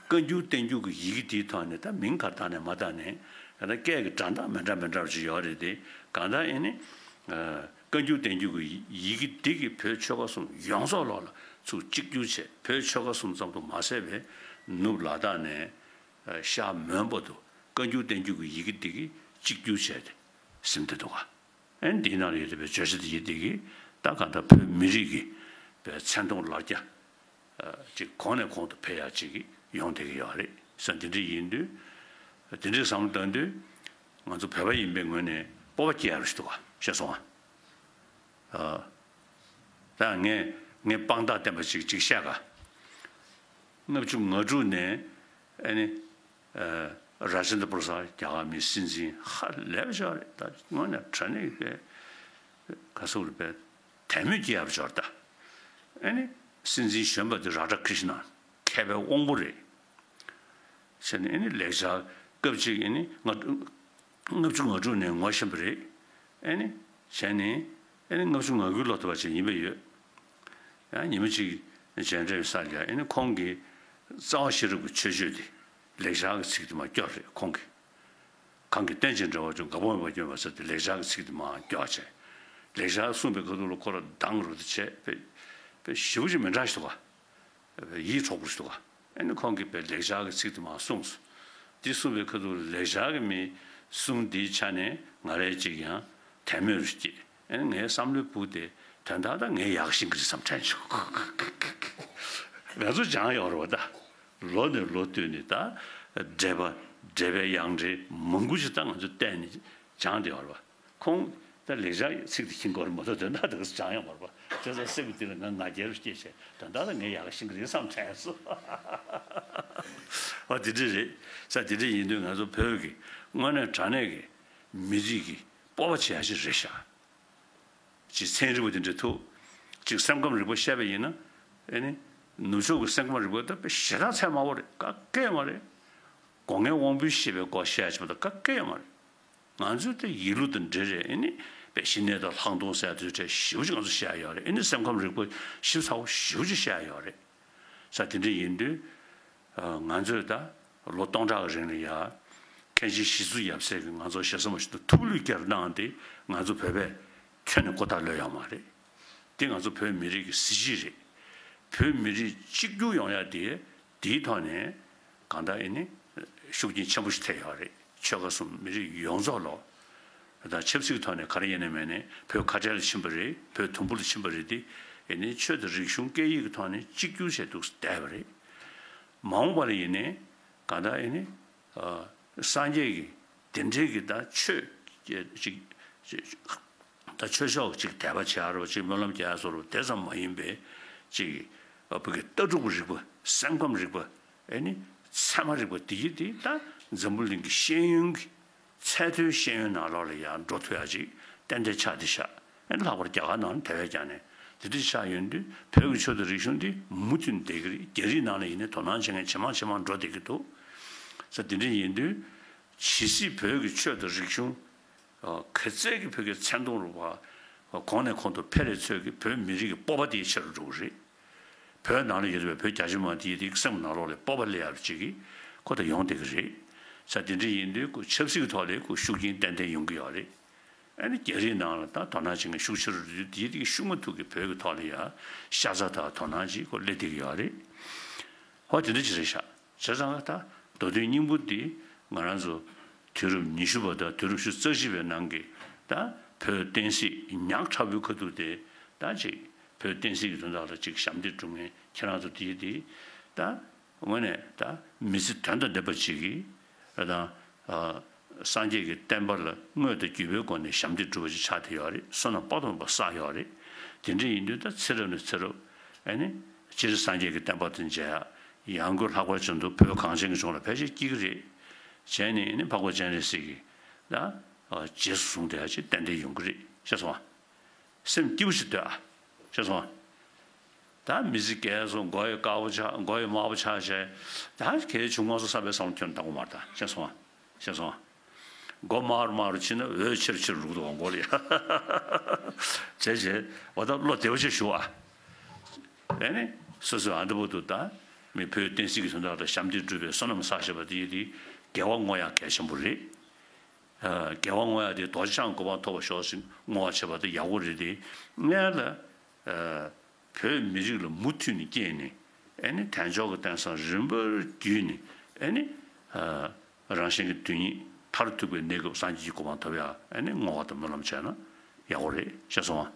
བཀའ་འགྱུར་བསྟན་འགྱུར་གྱི་ཡི་གེ་དེའི་ཐོག་ནས་ད་མིང་ག་རེ་བཏགས་ནས་མ་བཏགས་ནས། གང་ལྟར་སྐད་ཀྱི་སྒྲ་གདངས་མི་འདྲ་མི་འདྲ་བ་ཅིག་ཡོད་རེད་དེ། གང་ལྟར་ཨེ་ནི། བཀའ་འགྱུར་བསྟན་འགྱུར་གྱི་ཡི་གེ་འདི་གིས་བོད་ཆོལ་ཁ་གསུམ་ཡོངས་རྫོགས་ལོག་ལ་ཚུར་གཅིག་གྱུར་བྱས། བོད་ཆོལ་ཁ་གསུམ་ཙམ་དུ་མ་ཟད་པའི་ནུབ་ལ་དྭགས་ནས་ཤར་མོན་པ་དུ་བཀའ་འགྱུར་བསྟན་འགྱུར་གྱི་ཡི་གེ་འདི་གིས་གཅིག་གྱུར་བྱས་ཏེ་ཟིན་བསྡད་འདུག་ག། ཨེ་འདིའི་ནང་ལ་ཡོད་བསྡད་པའི་བརྗོད་བྱ་འདི་ཡི་འདི་གིས་ད་གང་ལྟར་བོད་མི་རིགས་ཀྱི་བའི་མཚན་མཐོང་ལ་རྒྱ་ཅིག་གོང་ནས་གོང་དུ་འཕེལ་ཡག་ཅིག་ཡོང་བསྡད་ཀྱི་ཡོད་རེད་ཟེར། འདི་འདྲ་ཡིན་དུས། འདི་འདྲའི་བསམ་བློ་བཏང་དུས། ང་ཚོ་བོད་པ་ཡིན་པའི་ངོས་ནས་སྤོབས་པ་སྐྱེ་ཡག་རེད་ཤི་འདུག་ག། ཤེས་སོང་ཨ། ད་ངས་ངས་དཔང་རྟགས་བསྟན་པ་ཅིག་ཅིག་བཤད་ག། ལྔ་བཅུ་ང་དྲུག་ནས་ཨ་ནི། ར་ཇེན་དྲ་པུ་ར་སཱད་རྒྱ་གར་མིའི་སྲིད་འཛིན་ཧ་ལས་པ་ཞིག་རེད། ད་དངོས་གནས་དྲང་གནས་ཀྱི་ག་ཟེར་དགོས་རེད་པས། དད་མོས་སྐྱེ་ཡག་པ་ཞིག་རེད་ད། ཨ་ནི། སྲིད་འཛིན་གཞོན་པ་དེ་རཱ་དྷ་ཀྲི་ཤི་ན་མཁས་པའི་དབང་པོ་རེད། ཟེར་ནས་ཨ་ནི་ལེགས་སྦྱར་སྐབས་གཅིག་ཨ་ནི་ལྔ་ལྔ་བཅུ་ང་དྲུག་ནས་ངོ་ཤེས་པ་རེད། ཨ་ནི་བྱས་ནས་ཨ་ནི་ལྔ་བཅུ་ང་དགུའི་ལོ་ཐོ་བ་ཅིག་ཡིན་པ་ཡོད། ཡང་ཉི་མ་གཅིག་མཇལ་འཕྲད་ས་ལ་ཨ་ནི་ཁོང་གིས་རྩ་བ་ཤེས་རབ་ཀྱི་མཆོད་བརྗོད་དེ་ལེགས་སྦྱར་གྱི་ཚིག་དེ་མར་སྐྱོར་རེད་ཁོང་གིས། གང་གིས་རྟེན་ཅིང་འབྲེལ་བར་འབྱུང་། འགག་པ་མེད་པར་སྐྱོབ་པ་ཟེར་ཏེ་ལེགས་སྦྱར་གྱི་ཚིག་དེ་མར་སྐྱོར་བྱས། ལེགས་སྦྱར་གསུངས་པའི་ཁ་ཐུག་ལ་ཁོ་རང་སྡང་རུ་དེ་བྱས་པས་པས་ཞེ་པོ་ཅིག་མི་འདྲ་ཞིག་འདུག་ག། ཡིད་འཕྲོག་པོ་ཞིག་འདུག་ག། ཨ་ནི་ཁོང་གིས་པའི་ལེགས་སྦྱར་གྱི་ཚིག་དེ་མར་གསུངས་སོ། འདི་གསུངས་པའི་ཁ་ཐུག་ལ་ལེགས་སྦྱར་གྱི་མི་གསུང་འདིའི་ཆ་ནས་ང་རའི་ཅིག་ཡང་དད་མོས་རུ་སྐྱེས། ཨ་ནི་ངའི་བསམ་བློའི་བུ་དེ་དོན་དག་ད་ངའི་ཡག་ཤིང་གི་རེད་བསམ་དྲན་བྱུང་། ང་ཚོ་སྦྱངས་ཡོད་རེད་བ་ད། ལོ་ནས་ལོ་བསྟུད་ནས་ད། འགྲེལ་པ་འགྲེལ་པའི་ཡང་འགྲེལ་མང་པོ་ཞིག་ད་ང་ཚོས་བལྟས་ནས་སྦྱངས་བསྡད་ཡོད་རེད་བ། ཁོང་ད་ལེགས་སྦྱར་ཚིག་དེ་ཤེས་ཀྱི་ཡོད་རེད་མ་གཏོགས་དོན་དག་དེ་ག་སྦྱངས་ཡོད་མ་རེད་པ། བྱས་ཙང་སེམས་ཀྱི་གཏིང་ལ་ང་ང་རྒྱལ་རུ་སྐྱེས་བྱས་དོན་དག་ལ་ངས་ཡག་ཤེས་ཀྱི་རེད་བསམ་དྲན་སོང་། ཨ་དེ་འདྲ་རེད། ས་དེ་འདྲ་ཡིན་དུས་ང་ཚོ་བོད་ཀྱི་དངོས་གནས་དྲང་གནས་ཀྱི་མི་རིགས་ཀྱི་སྤོབས་པ་བྱེད་ཡ་ཞིག་རེད་ཤག། ཅིག་ཚན་རིག་པ་དེ་འདྲ་ཐུག་ཅིག་སེམས་ཁམས་རིག་པ་བཤད་པ་ཡིན་ན། ཨེ་ནི། ནུབ་ཕྱོགས་ཀྱི་སེམས་ཁམས་རིག་པ་ད་དཔེ་ཞེ་དྲག་ཚད་དམའ་བོ་རེད། ག་གེ་ཡོད་མ་རེད། སྒོ་ལྔའི་དབང་པོའི་ཤེས་པའི་སྐོར་བཤད་ཡ་ཅིག་མ་གཏོགས་ག་གེ་ཡོད་མ་རེད། ང་ཚོས་དེ་ཡིད་བློ་དང་འབྲེལ་རེད། ཨེ་ནི། དཔེ་ཞི་གནས་དང་ལྷག་མཐོང་ཟེར་ཡ་དེ་འདྲ་ཞེ་པོ་ཅིག་ང་ཚོ་བཤད་ཡ་ཡོད་རེད། ཨེ་ནི་སེམས་ཁམས་རིག་པ་ཞིབ་ཚགས་པོ་ཞེ་པོ་ཅིག་བཤད་ཡ་ཡོད་རེད། ས་དེ་འདྲ་ཡིན་དུས། ང་ཚོས་ད་ལོ་སྟོང་ཕྲག་གི་རིང་ལ་ཡ། མཁན་ཆེན་ཞི་འཚོ་ཡབ་སྲས་ཀྱིས་ང་ཚོ་ཞེ་ས་མ་ཞིག་ཏུ་ཐུགས་བློས་བསྐྱར་གནང་སྟེ་ང་ཚོ་བོད་པས་ཁྱོན་ནས་ཁོ་ཐག་ལོས་ཡོད་མ་རེད། འདི་ང་ཚོ་བོད་མི་རིགས་ཀྱི་གཟི་བརྗིད་རེད། བོད་མི་རིགས་གཅིག་གྱུར་ཡོང་ཡ་དེ་དེའི་ཐོག་ནས་གང་ལྟར་ཨེ་ནི་ཤུགས་རྐྱེན་ཆེན་པོ་ཞིག་ཐེབས་ཡོད་རེད། ཆོལ་ཁ་གསུམ་མི་རིགས་ཡོངས་རྫོགས་ལོ། ད་ཆབ་སྲིད་ཀྱི་ཐོག་ནས་ག་རེ་ཡིན་ནའི་མིན་ནའི་བོད་ཁ་བྲལ་ལ་ཕྱིན་པ་རེད། བོད་དུམ་བུ་ལ་ཕྱིན་པ་རེད་དེ། ཨེ་ནི་ཆོས་དང་རིག་གཞུང་སྐད་ཡིག་གི་ཐོག་ནས་གཅིག་གྱུར་བྱས་འདུག་བསྡད་པ་རེད། མ་འོངས་པ་ལ་ཡིན་ནའི་གང་ལྟར་ཨེ་ནི་སངས་རྒྱས་ཀྱི་དེ་འདྲའི་གི་ད་ཆོས་ཅིག་ཅིག་ད་ཆོས་ཕྱོགས་ཅིག་དད་པ་བྱེད་ཡ་རོ་ཅིག་སྨོན་ལམ་རྒྱག་ཡ་བཟོ་རོ་དེ་ཙམ་མ་ཡིན་པའི་ཅིག་བོད་ཀྱི་ལྟ་གྲུབ་རིག་པ་སེམས་ཁམས་རིག་པ་ཨེ་ནི་ཚད་མ་རིག་པ་དེ་ཡི་དེ་ད་འཛམ་བུ་གླིང་གི་ཤེས་ཡོན་གྱི་ཚད་མཐོའི་ཤེས་ཡོན་ནང་ལོགས་ལ་ཡང་འགྲོ་ཐུབ་ཡ་ཅིག་ཏན་ཏན་ཆགས་བསྡད་ཤག། ཨེ་ལྷག་པར་རྒྱ་གར་ནང་ལ་དེ་བས་ཀྱང་ནས་དེ་འདྲ་ཆགས་ཡོང་དུས་བོད་ཀྱི་ཆོས་དང་རིག་གཞུང་འདི་མུ་མཐུད་བསྡད་ཀྱི་རེད། རྒྱ་རིགས་ནང་ལ་ཡིན་ནའི་དོ་སྣང་བྱེད་མཁན་ཇེ་མང་ཇེ་མང་འགྲོ་བསྡད་ཀྱི་འདུག་ས། དེ་འདྲ་ཡིན་དུས་ཇི་སྲིད་བོད་ཀྱི་ཆོས་དང་རིག་གཞུང་ག་ཚད་ཀྱི་བོད་ཀྱི་མཚན་མཐོང་རུ་བ་གོང་ནས་གོང་དུ་འཕེལ་རེ་ཚོད་ཀྱི་བོད་མི་རིགས་ཀྱི་སྤོབས་པ་དེ་ཆེ་རུ་འགྲོ་གི་རེད། བོད་ནང་ལ་ཡོད་པའི་བོད་རྒྱ་ཆེ་མང་དེ་ཡི་དེ་སེམས་ནང་ལོགས་ལ་སྤོབས་པ་སླེབས་ཡག་ཅིག་གི་ཁོ་ད་ཡོང་བསྡད་ཀྱི་རེད། ས་དེ་འདྲ་ཡིན་དུས་ཁོ་ཆབ་སྲིད་ཀྱི་ཐོག་ལ་ཁོ་ཤུགས་རྐྱེན་ཏན་ཏན་ཡོང་གི་ཡོད་རེད། ཨ་ནི་རྒྱ་རིགས་ནང་ལ་ད་དོ་སྣང་བྱེད་མཁན་ཤུགས་ཆེ་རུ་འགྲོ་དུས་དེ་ཡི་དེ་ཤུགས་མ་ཐུག་གི་བོད་ཀྱི་ཐོག་ལ་ཡ་ཤ་ཚ་དང་དོ་སྣང་ཅིག་ཁོ་སླེབས་བསྡད་ཀྱི་ཡོད་རེད། ཧོ་དེ་འདྲ་ཅིག་རེད་ཤག། བྱས་ཙང་ད་མདོ་དོན་སྙིང་པོ་འདི་ང་རང་ཚོ་དུས་རབས་ཉི་ཤུ་པ་དང་དུས་རབས་ཉི་ཤུ་རྩ་གཅིག་པའི་ནང་གི་ད་བོད་བསྟན་སྲིད་ཉག་ཕྲ་བོའི་ཁ་ཐུག་དེ་ད་ཅིག་བོད་བསྟན་སྲིད་ཀྱི་དོན་དག་ལ་ཅིག་ཞབས་འདེགས་སྒྲུབ་མཁན་ཁྱེད་རང་ཚོ་དེ་དེ་ད་དངོས་གནས་ད་མི་ཚེ་དོན་དང་ལྡན་པ་ཅིག་གི་ད་སངས་རྒྱས་ཀྱི་བསྟན་པ་ལ་དངོས་དང་བརྒྱུད་པའི་སྒོ་ནས་ཞབས་འདེགས་སྒྲུབ་པ་ཅིག་ཆགས་བསྡད་ཡོད་རེད། བསོད་ནམས་དཔག་ཏུ་མེད་པ་བསགས་ཡོད་རེད། དེ་འདྲ་ཡིན་དུས་ད་ཚེ་རབས་ནས་ཚེ་རབས་ཨ་ནི་སྤྱིར་སངས་རྒྱས་ཀྱི་བསྟན་པ་དང་མཇལ་ཡག། ཡང་སྒོས་ལྷག་པར་བྱས་ན་བོད་གངས་ཅན་གྱི་ལྗོངས་ལ་ཕལ་ཆེར་སྐྱེ་གི་རེད། བྱས་ནས་ནི་འཕགས་པ་སྤྱན་རས་གཟིགས་ཀྱི་ད་རྗེས་སུ་བཟུང་བསྡད་ཡ་ཅིག་ཏན་ཏན་ཡོང་གི་རེད། ཤེས་སོང་ཨ། སེམས་སྐྱིད་པོ་ཞིག་སྡོད་ཨ། ཤེས་སོང་ཨ། ད་མི་ཚེ་རྒས་སོང་། མགོ་ཡི་དཀར་པོ་ཆགས། མགོ་ཡི་དམར་པོ་ཆགས་བྱས། ད་གལ་ཆུང་མ་སོང་བསམ་པའི་བསམ་བློ་ཁྱོན་བཏང་གི་མ་རེད། ད་ཤེས་སོང་ཨ། ཤེས་སོང་ཨ། མགོ་དམར་དམར་ཕྱིན་ན་འོད་ཆེར་ཆེར་རུག་འདུག་ག་མགོ་ལ་ཡ། བྱས་བྱས་འོ་ད་བློ་བདེ་བོ་ཅིག་ཞུ་ཨ། ཨེ་ནི་སོ་སོའི་ཨ་འདི་བོ་འདུག་ད་མི་བོད་བསྟན་སྲིད་ཀྱི་དོན་དག་ལ་ཞབས་འདེགས་སྒྲུབ་པའི་བསོད་ནམས་བསགས་བཞག་པ་དེ་ཡིན་དེ་དགེ་བ་བསྔོ་ཡག་གལ་ཆེན་པོ་རེད། ཨ། དགེ་བ་བསྔོ་ཡག་དེ་རྡོ་རྗེ་འཆང་གི་གོ་འཕང་ཐོབ་པར་ཤོག་ཟེར་བསྔོ་བ་བྱེད་པ་དེ་ཡག་པོ་རེད་དེ། སྔོན་ལ་ཨ། བོད་མི་རིགས་ལ་མུ་མཐུད་ནས་སྐྱེས་ནས། ཨེ་ནི་དལ་འབྱོར་གྱི་རྟེན་བཟང་རིམ་པར་བརྒྱུད་ནས། ཨེ་ནི་ཨ། རང་གཞན་གྱི་དོན་གཉིས་མཐར་ཐུག་པའི་གནས་སྐབས་སངས་རྒྱས་ཀྱི་གོ་འཕང་ཐོབ་ཡག་ཨེ་ནི་བསྔོ་བ་དང་སྨོན་ལམ་བྱས་ན་ཡག་པོ་རེད། ཤེས་སོང་ཨ།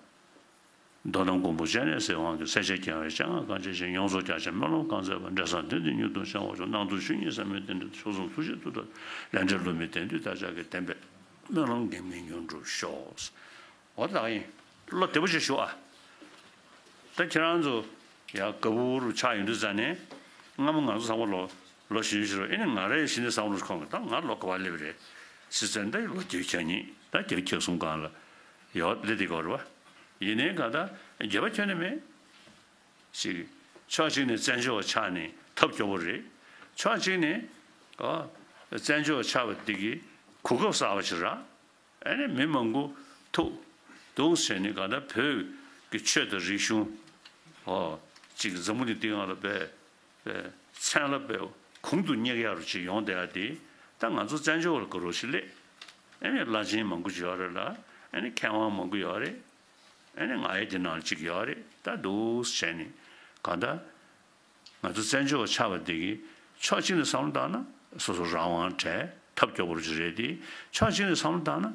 མདོ་དང་མགོན་པོ་སྤྱན་རས་གཟིགས་དབང་གིས། སྲས་ཆེན་རྒྱལ་བའི་སྤྱན་སྔར་གང་མཆིས་ཤིང་། ཡོངས་རྫོགས་རྒྱ་ཆེན་སྨོན་ལམ་གང་མཛད་པ། འབྲས་བཟང་དོན་དུ་མྱུར་དུ་བྱོན་པར་ཤོག། རྣམ་དུ་ཆོས་ཉིད་ཟབ་མོའི་གདེང་དྲན་དུ། མཆོག་གསུམ་ཐུགས་རྗེའི་མཐུ་སྟོབས་ལས་འབྲས་བསླུ་མེད་བདེན་མཐུ་བདག་ཅག་གི། བདེན་པའི་སྨོན་ལམ་འགལ་མེད་མྱུར་འགྲུབ་ཤོག། འོ་ད་ཡིན། བློ་བདེ་པོ་ཞིག་ཞུ་ཨ། ད་ཁྱེད་རང་ཚོ་ཡ་ག་བུར་ཆགས་ཡོང་དུས་ཙ་ནས། སྔ་མོ་ང་ཚོ་ཚང་མ་ལོ་ལོ་གཞོན་ཞིག་རེད། ཨེ་ནི་ང་རའི་གཞི་ནས་བསམ་བློ་ཁོང་གི། ད་ང་ལོ་ག་བ་སླེབས་རེད་ཟེར་ཙང་། ད་ལོ་བརྒྱད་ཅུ་གྱ་གཉིས། ད་བརྒྱད་ཅུ་གྱ་གསུམ་སྒང་ལ་ཡོད་སླེབས་བསྡད་ཀྱི་ཡོད་རེད་པ། ཡིན་ནའི་གང་ལྟར་འགྱོད་པ་ཁྱོན་ནས་མེད། ཅིག་ཕྱོགས་གཅིག་ནས་བཙན་བྱོལ་བ་ཆགས་ནས་ཐབས་སྐྱོ་པོ་རེད། ཕྱོགས་གཅིག་ནས་ཨ་བཙན་བྱོལ་བ་ཆགས་པ་འདི་གིས་གོ་སྐབས་གསར་པ་ཞིག་རག། ཨ་ནི་མི་མང་པོ་ཐུག་འདུག་ཟེར་ནས། གང་ལྟར་བོད་ཀྱི་ཆོས་དང་རིག་གཞུང་ཨོ་ཅིག་འཛམ་བུ་གླིང་འདི་སྒང་ལ་དཔེ་དཔེ་མཚན་ལ་དཔེ་གོང་དུ་སྙེག་ཡག་རུ་ཅིག་ཡོང་བསྡད་ཡ་དེ། ད་ང་ཚོ་བཙན་བྱོལ་བ་ལ་དགའ་རབ་ཅིག་སླེབས། ཨ་ནི་བླ་ཆེན་མང་པོ་ཅིག་ཡོད་རེད་ལ། ཨ་ནི་མཁས་དབང་མང་པོ་ཡོད་རེད། ཨ་ནི་ང་ཡི་དེ་ནང་གཅིག་ཡོད་རེད། ད་འདུག་བྱས་ནས་གང་ལྟར་ང་ཚོ་བཙན་བྱོལ་བ་ཆགས་པ་དེ་གིས་ཕྱོགས་གཅིག་ནས་བསམ་བློ་བཏང་ན་སོ་སོ་རང་དབང་བྲལ་ཐབས་སྐྱོ་པོ་ཅིག་རེད་དེ། ཕྱོགས་གཅིག་ནས་བསམ་བློ་བཏང་ན་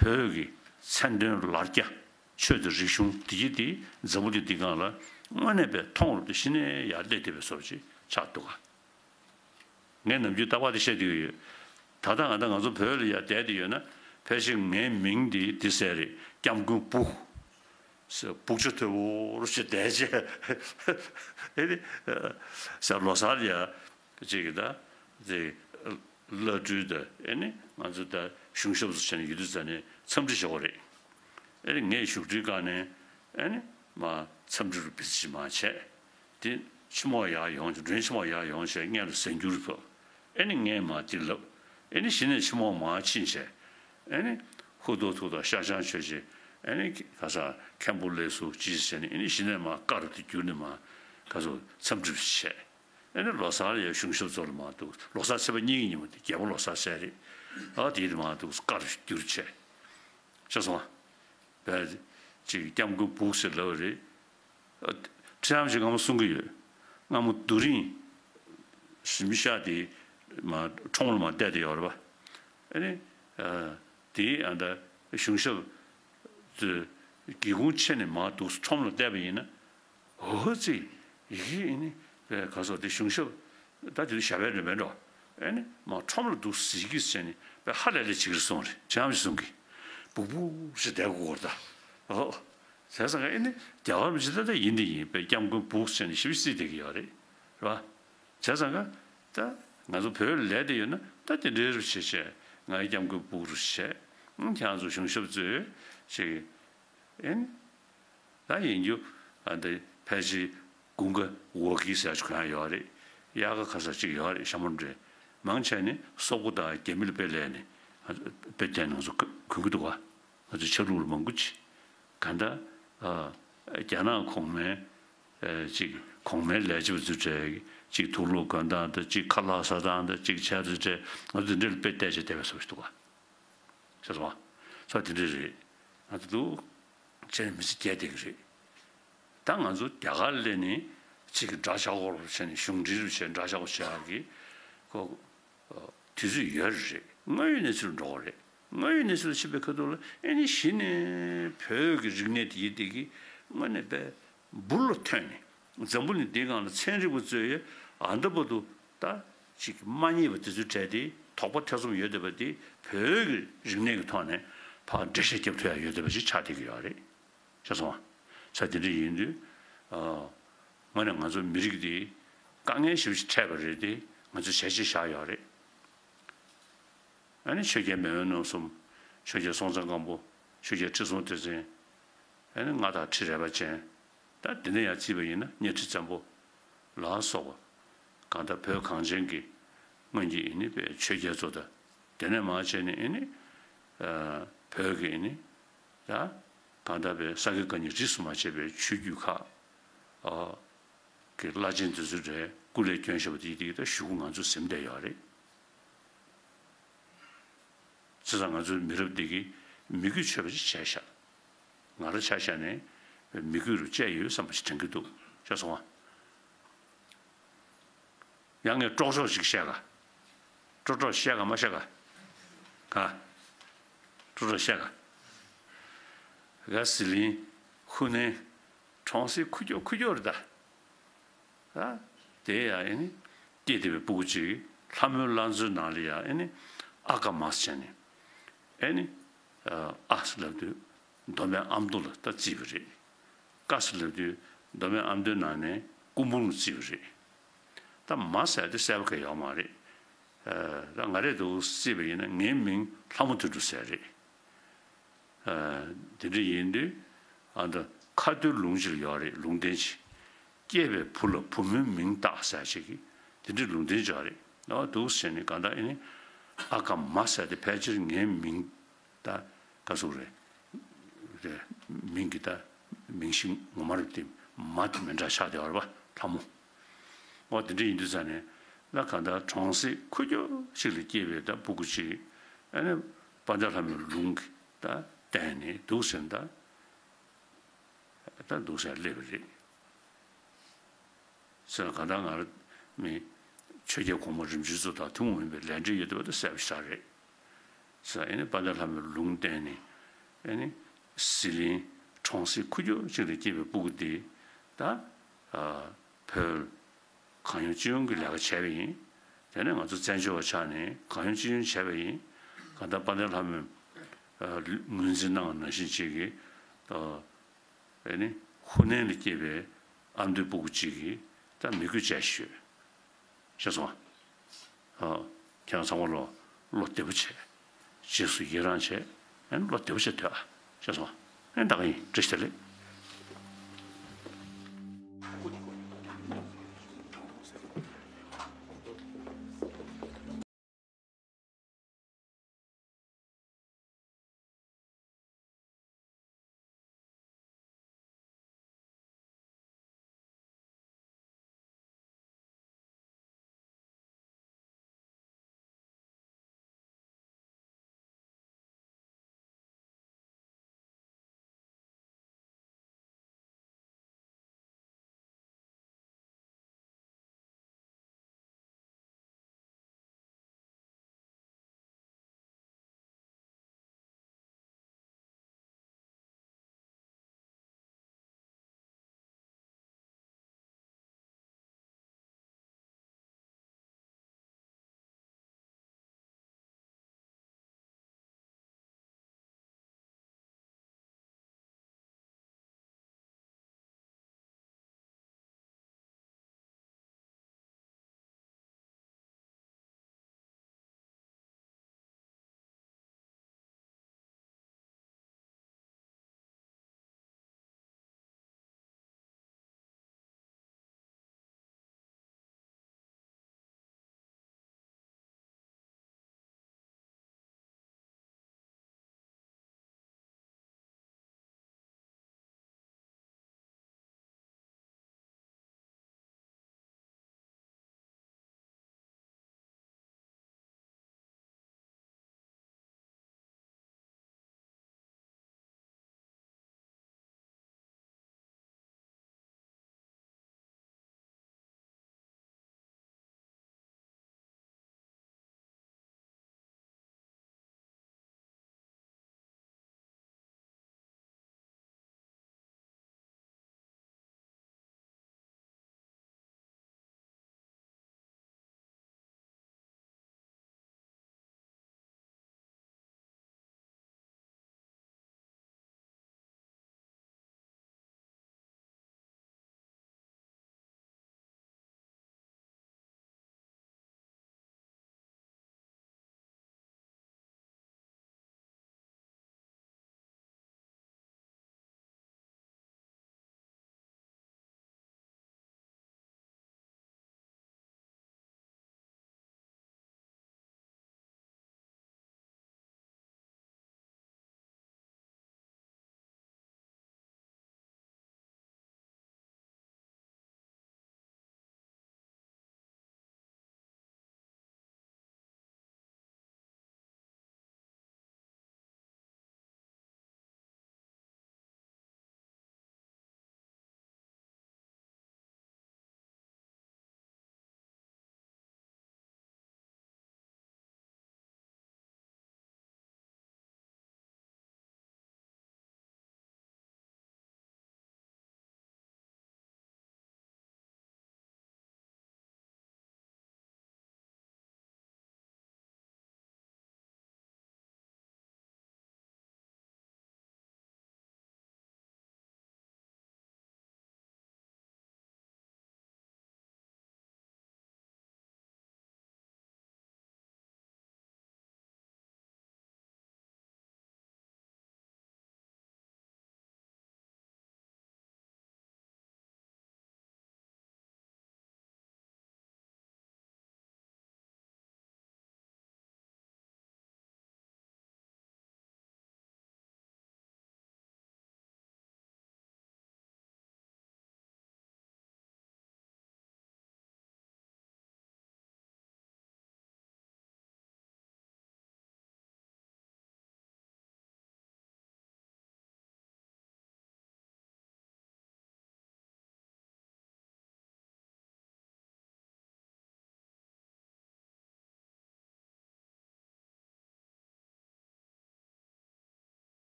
བོད་ཀྱི་མཚན་དོན་ལར་རྒྱ་ཆོས་དང་རིག་གཞུང་འདི་གི་དེ་འཛམ་བུ་གླིང་འདི་སྒང་ལ་དངོས་གནས་དཔེ་མཐོང་རུ་དེ་གཞི་ནས་ཡར་སླེབས་བསྡད་པའི་བཟོ་འདྲ་ཅིག་ཆགས་འདུག་ག། ངས་ནམ་རྒྱུན་རྟག་པར་དེ་བཤད་བསྡད་ཀྱི་ཡོད། ད་ལྟ་ང་ད་ང་ཚོ་བོད་ལ་ཡར་བསྡད་དེ་ཡོད་ན། ཕལ་ཆེར་ངའི་མིང་འདི་འདི་ཟེར་རེད། སྐྱབས་མགོན་སྦུག་ཟེར། སྦུག་ཆུ་དོད་པོ་རུ་ཞིག་བསྡད་བྱས། ཨེ་ནི་ཟེར། ལོ་གསར་ཡ་ཅིག་གི་ད་དེ་བླ་སྤྲུལ་ད་ཨེ་ནི་ང་ཚོ་ད་གཞུང་ཞབས་སུ་བྱས་ནས་ཡོད་དུས་ཙ་ནས་འཚམས་འདྲི་བྱེད་དགོས་རེད། ཨེ་ནི་ངས་བཞུགས་ཁྲིའི་སྒང་ནས་ཨེ་ནི་མ་འཚམས་འདྲི་རུ་བི་ཙི་ཞིག་མ་བྱས། དེ་ཕྱི་མོ་ཡར་ཡོང་། མགྲོན་ཕྱི་མོ་ཡར་ཡོང་བྱས་སྔོན་ལ་གཟན་སྐྱུར་ཕབ། ཨེ་ནི་ངས་མར་འདི་ལབ། ཨེ་ནི་གཞི་ནས་ཕྱི་མོ་མར་ཕྱིན་བྱས། ཨེ་ནི་ཧུ་ཐུག་ཐུག་དང་ཤ་ཆང་མཆོད་བྱས། ཨེ་ནི་ག་ས་མཁན་པོ་ལེགས་སོ་ཅི་ཟེར་ནས། ཨེ་ནི་གཞི་ནས་མར་ཀ་རུ་དེ་བསྒྱུར་ནས་མར་ག་ཚོད་འཚམས་འདྲི་བྱས། ཨེ་ནི་ལོ་གསར་ཡ་གཞུང་ཞབས་ཚོ་ལ་མར་འདུག། ལོ་གསར་ཚེས་པ་གཉིས་ཀྱི་ཉིན་མོ་དེ་རྒྱལ་པོ་ལོ་གསར་ཟེར་རེད། ཨ་དེ་ཡིན་དུས་མར་འདུག་ཀ་རུ་བསྒྱུར་བྱས། ཤེས་སོང་ཨ། བས་ཅིག་སྐྱབས་མགོན་སྦུག་ཟེར་ལབ་པ་རེད། ཨ། ཁྲི་རམ་ཞིག་སྔ་མོ་གསུང་གི་ཡོད། སྔ་མོ་རྡོ་རིང་གཞིས་ཆགས་དེ་མ་ཁྲོམ་ལ་མ་བསྡད་དེ་ཡོད་རེད་པ། ཨ་ནི་ཨ་དེ་ཨ་ད་གཞུང་ཞབས་ཚོས་སྒེའུ་ཁུང་ཕྱེ་ནས་མར་འདུག་ཁྲོམ་ལ་བསྡད་པ་ཡིན་ན། འོ་ཙི་ཡི་གེ་ཨ་ནི་བས་ག་སོ་དེ་གཞུང་ཞབས་ད་དེ་དུས་ཞབས་པད་འདྲ་མེད་འགྲོ། ཨེ་ནི་མ་ཁྲོམ་ལ་འདུག་ཟེར་གྱིས་བྱས་ནས་དཔེ་ཧ་ལས་ལས་བྱེད་ཀྱི་རེད་གསུངས་རེད། ཁྲི་རམ་ཞིག་གསུང་གི། སྦུག་སྦུག་ཞེས་བསྡད་དགོས་རེད་ད། ཨོ། བྱས་ཙང་ཨེ་ནི་རྒྱ་གར་མི་ཅིག་ད་ལྟ་ཡིན་དེ་ཡིན་པས་སྐྱབས་མགོན་སྦུག་ཟེར་ནས་ཞིབ་ཅིག་བརྩིས་བསྡད་ཀྱི་ཡོད་རེད། རེད་བ། བྱས་ཙང་ད་ང་ཚོ་བོད་ལ་ལས་དེ་ཡོད་ན་ད་དེ་འདྲའི་རུ་བྱེད་བྱས། ང་ཡི་སྐྱབས་མགོན་སྦུག་རུ་བྱས། ཁྱེད་རང་ཚོ་གཞུང་ཞབས་ཚོས་ཅིག་ཨེ་ནི། ད་ཡིན་རྒྱུ་ཨ་འདི་ཕལ་ཆེར་དགུན་ཁ་འོ་ཀི་ཟེར་ཅིག་གོན་ཡ་ཡོད་རེད། དབྱར་ཁ་ཁ་ས་ཅིག་ཡོད་རེད། ཞྭ་མོ་འདྲ། མང་ཆེ་ནི་སོག་པོ་དང་རྒྱ་མི་ལ་དཔེ་ལས་ནས་དཔེ་བསྟན་ནང་ཚོ་གོན་གི་འདུག་ག། ང་ཚོ་ཆ་ལུགས་ལ་མང་པོ་ཅིག་ག་འདྲ། ཨ་རྒྱ་ནག་གོང་མའི་ཨ་ཅིག་གོང་མའི་ལས་བྱེད་པ་ཚོ་གྲས་ཅིག་དུག་ལོག་གོན་སྟངས་དང་། ཅིག་ཁ་ལག་ཟ་སྟངས་དང་། ཅིག་ཆས་ཚོ་གྲས། ང་ཚོ་འདི་འདྲ་ལ་དཔེ་བལྟས་བྱས་བསྡད་པའི་བཟོ་ཞིག་འདུག་ག། ཤེས་སོང་ཨ། ས་དེ་འདྲ་རེད། ང་ཚོ་འདུག་བྱས་ནས་མི་ཚེ་སྐྱེལ་བསྡད་ཀྱི་རེད། ད་ང་ཚོ་རྒྱ་གར་སླེབས་ནས་ཅིག་གི་དགྲ་ཇག་སྐོར་བྱས་ནས། གཞུང་འབྲེལ་རུ་བྱས་དགྲ་ཇག་སྐོར་བྱེད་ཡག་གི་ཁོ་དུས་ཚོད་ཡོད་རེད། དངོས་ཡོད་གནས་ཚུལ་འགྲོ་གི་རེད། དངོས་ཡོད་གནས་ཚུལ་ཕྱིན་པའི་ཁ་ཐུག་ལ་ཨེ་ནི་གཞི་ནས་བོད་ཀྱི་རིག་གནས་དེ་ཡི་དེ་གི་དངོས་གནས་དཔེ་འབུར་ལ་ཐོན་ནས། འཛམ་བུ་གླིང་འདིའི་སྒང་ལ་ཚན་རིག་པ་ཚོས་ཨ་འདི་བར་དུ་ད་ཅིག་མ་རྙེད་པ་དེ་ཚོའི་གྲས་དེ། དོགས་པ་ཐེ་ཚོམ་ཡོད་བསྡད་པ་དེ་བོད་ཀྱི་རིག་གནས་ཀྱི་ཐོག་ནས་ཕར་འགྲེལ་བཤད་རྒྱབ་ཐུབ་ཡ་ཡོད་བསྡད་པ་ཞིག་ཆགས་བསྡད་ཀྱི་ཡོད་རེད། ཤེས་སོང་ཨ། ས་དེ་འདྲ་ཡིན་དུས་ཨ་དངོས་གནས་ང་ཚོ་མི་རིགས་འདི་དཀའ་ངལ་ཞེ་པོ་ཅིག་འཕྲད་པ་རེད་དེ། ང་ཚོས་བྱས་རྗེས་བཞག་ཡོད་རེད། ཨ་ནི་ཆོས་རྒྱལ་མེས་དབོན་རྣམ་གསུམ། ཆོས་རྒྱལ་སྲོང་བཙན་སྒམ་པོ། ཆོས་རྒྱལ་ཁྲི་སྲོང་ལྡེ་བཙན། ཨ་ནི་མངའ་བདག་ཁྲི་རལ་པ་ཅན། ད་དེ་ནས་ཡར་བརྩིས་པ་ཡིན་ན་གཉའ་ཁྲི་བཙན་པོ་ལ་སོགས་པ་གང་ལྟར་བོད་གངས་ཅན་གྱི་སྔོན་གྱི་ཨེ་ནི་པའི་ཆོས་རྒྱལ་ཚོ་དང་། དེ་ནས་མར་བྱས་ནས་ཨེ་ནི་བོད་ཀྱི་ཨེ་ནི་ད་གང་ལྟར་པའི་ས་དགེ་བཀའ་རྙིང་རིས་སུ་མ་ཆད་པའི་ཆོས་བརྒྱུད་ཁག་གི་བླ་ཆེན་དེ་ཚོ་རེ་སྐུ་ལས་བསྐྱོན་བཞག་པ་དེ་དེ་གི་ད་གཞུག་གུ་ང་ཚོ་ཟིན་བསྡད་ཡོད་རེད། བྱས་ཙང་ང་ཚོའི་མི་རབས་འདི་གིས་མི་གུས་ཆོད་པ་ཅིག་བྱས་ཤག་ང་རང་ཆ་བཞག་ནས་མི་གུས་རུ་བཅད་ཡོད་བསམ་པ་ཞིག་དྲན་གྱི་འདུག་ཤེས་སོང་ང་། ཡང་ངས་ཀྲོག་ཀྲོག་ཅིག་བཤད་ག་ཀྲོག་ཀྲོག་བཤད་ག་མ་བཤད་ག་ག་ཀྲོག་ཀྲོག་བཤད་ག་ག་ཟི་ལིང་ཧུ་ནན་གྲོང་གསེབ་ཁུག་ཀྱོག་ཁུག་ཀྱོག་རེད་ད། ཨ། དེ་ཡང་ཨེ་ནི་སྐྱེས་བསྡད་པའི་སྤུ་གུ་གཅིག་ལྷ་མོའི་བླ་མཚོའི་ནང་ལ་ཡང་ཨེ་ནི་ཨ་ཀ་མ་ཟེར་ནས་ཨེ་ནི་ཨ་ཟེར་ལབ་དུས་མདོ་སྨད་ཨ་མདོ་ལ་ད་བརྩིས་པ་རེད། ཀ་ཟེར་ལབ་དུས་མདོ་སྨད་ཨ་མདོའི་ནང་ནས་སྐུ་འབུམ་ལ་བརྩིས་པ་རེད། ད་མ་ཟེར་དེ་གསལ་པོ་གང་ཡོད་མ་རེད། ད་ང་རེ་འདུག་བརྩིས་པ་ཡིན་ན་ངའི་མིང་ལྷ་མོ་དོན་གྲུབ་ཟེར་རེད། དེ་འདྲ་ཡིན་དུས་ཨ་ད་ཁ་ཐུག་ལུང་ཅིག་ཡོད་རེད། ལུང་བསྟན་ཅིག་སྐྱེས་པའི་བུ་ལ་བུ་མོའི་མིང་བཏགས་ཟེར་ཅིག་གི་དེ་འདྲའི་ལུང་བསྟན་ཅིག་ཡོད་རེད། ཨ་འདུག་ཟེར་ནས་གང་ལྟར་ཨེ་ནི་ཨ་ཀ་མ་ཟེར་དེ་ཕལ་ཆེར་ངའི་མིང་ད་ག་ཟེར་རེད། རེད། མིང་གི་ད་མིང་གཞི་ངོ་མ་རེད་དེ་མ་དེ་མི་འདྲ་ཆགས་བསྡད་ཡོད་རེད་པ་ལྷ་མོ། འོ་དེ་འདྲ་ཡིན་དུས་ཙང་ནས་ད་གང་ལྟར་གྲོང་གསེབ་ཁུག་ཀྱོག་ཅིག་ལ་སྐྱེས་པའི་ད་སྤུ་གུ་ཅིག་ཨ་ནི་དཔལ་ལྡན་ལྷ་མོའི་ལུང་གི་ད་བསྟན་ནས་འདུག་ཟེར་ད་ད་འདུག་ཟེར་སླེབས་པ་རེད། ཟེར་ན་གང་ལྟར་ང་རང་མི་ཆོས་རྒྱལ་གོང་མ་རིམ་བྱོན་ཚོ་དང་ཐུན་མོང་མིན་པའི་ལས་འབྲེལ་ཡོད་བསྡད་པ་དེ་གསལ་པོ་ཞིག་རེད། ཟེར་ཨེ་ནི་དཔལ་ལྡན་ལྷ་མོའི་ལུང་བསྟན་ནས་ཨེ་ནི་ཟི་ལིང་གྲོང་གསེབ་ཁུག་ཀྱོག་ཅིག་ལ་སྐྱེས་པའི་སྤུ་གུ་དེ་ད་བོད་གང་ཡོང་ཅི་ཡོང་གི་ལས་ཀ་བྱས་པ་ཡིན། དེ་ནས་ང་ཚོ་བཙན་བྱོལ་བ་ཆགས་ནས་གང་ཡོང་ཅི་ཡོང་བྱས་པ་ཡིན། གང་ལྟར་དཔལ་ལྡན་ལྷ་མོའི་ངོས་འཛིན་གནང་བ་ནང་བཞིན་ཅིག་གིས་ཨེ་ནི་ཧུ་ནན་ལ་སྐྱེས་པའི་ཨ་མདོའི་སྤུ་གུ་གཅིག་གིས་ད་མི་གུས་བྱས་ཤོད། ཤེས་སོང་ཨ། ཁྱེད་རང་ཚང་མ་ལོ་བློ་བདེ་པོ་བྱས། རྗེས་སུ་ཡི་རང་བྱས། ཨེ་ནི་བློ་བདེ་པོ་བྱས་སྡོད་ཨ། ཤེས་སོང་ཨ། ཨེ་ད་ག་ཡིན། བཀྲ་ཤིས་བདེ་ལེགས།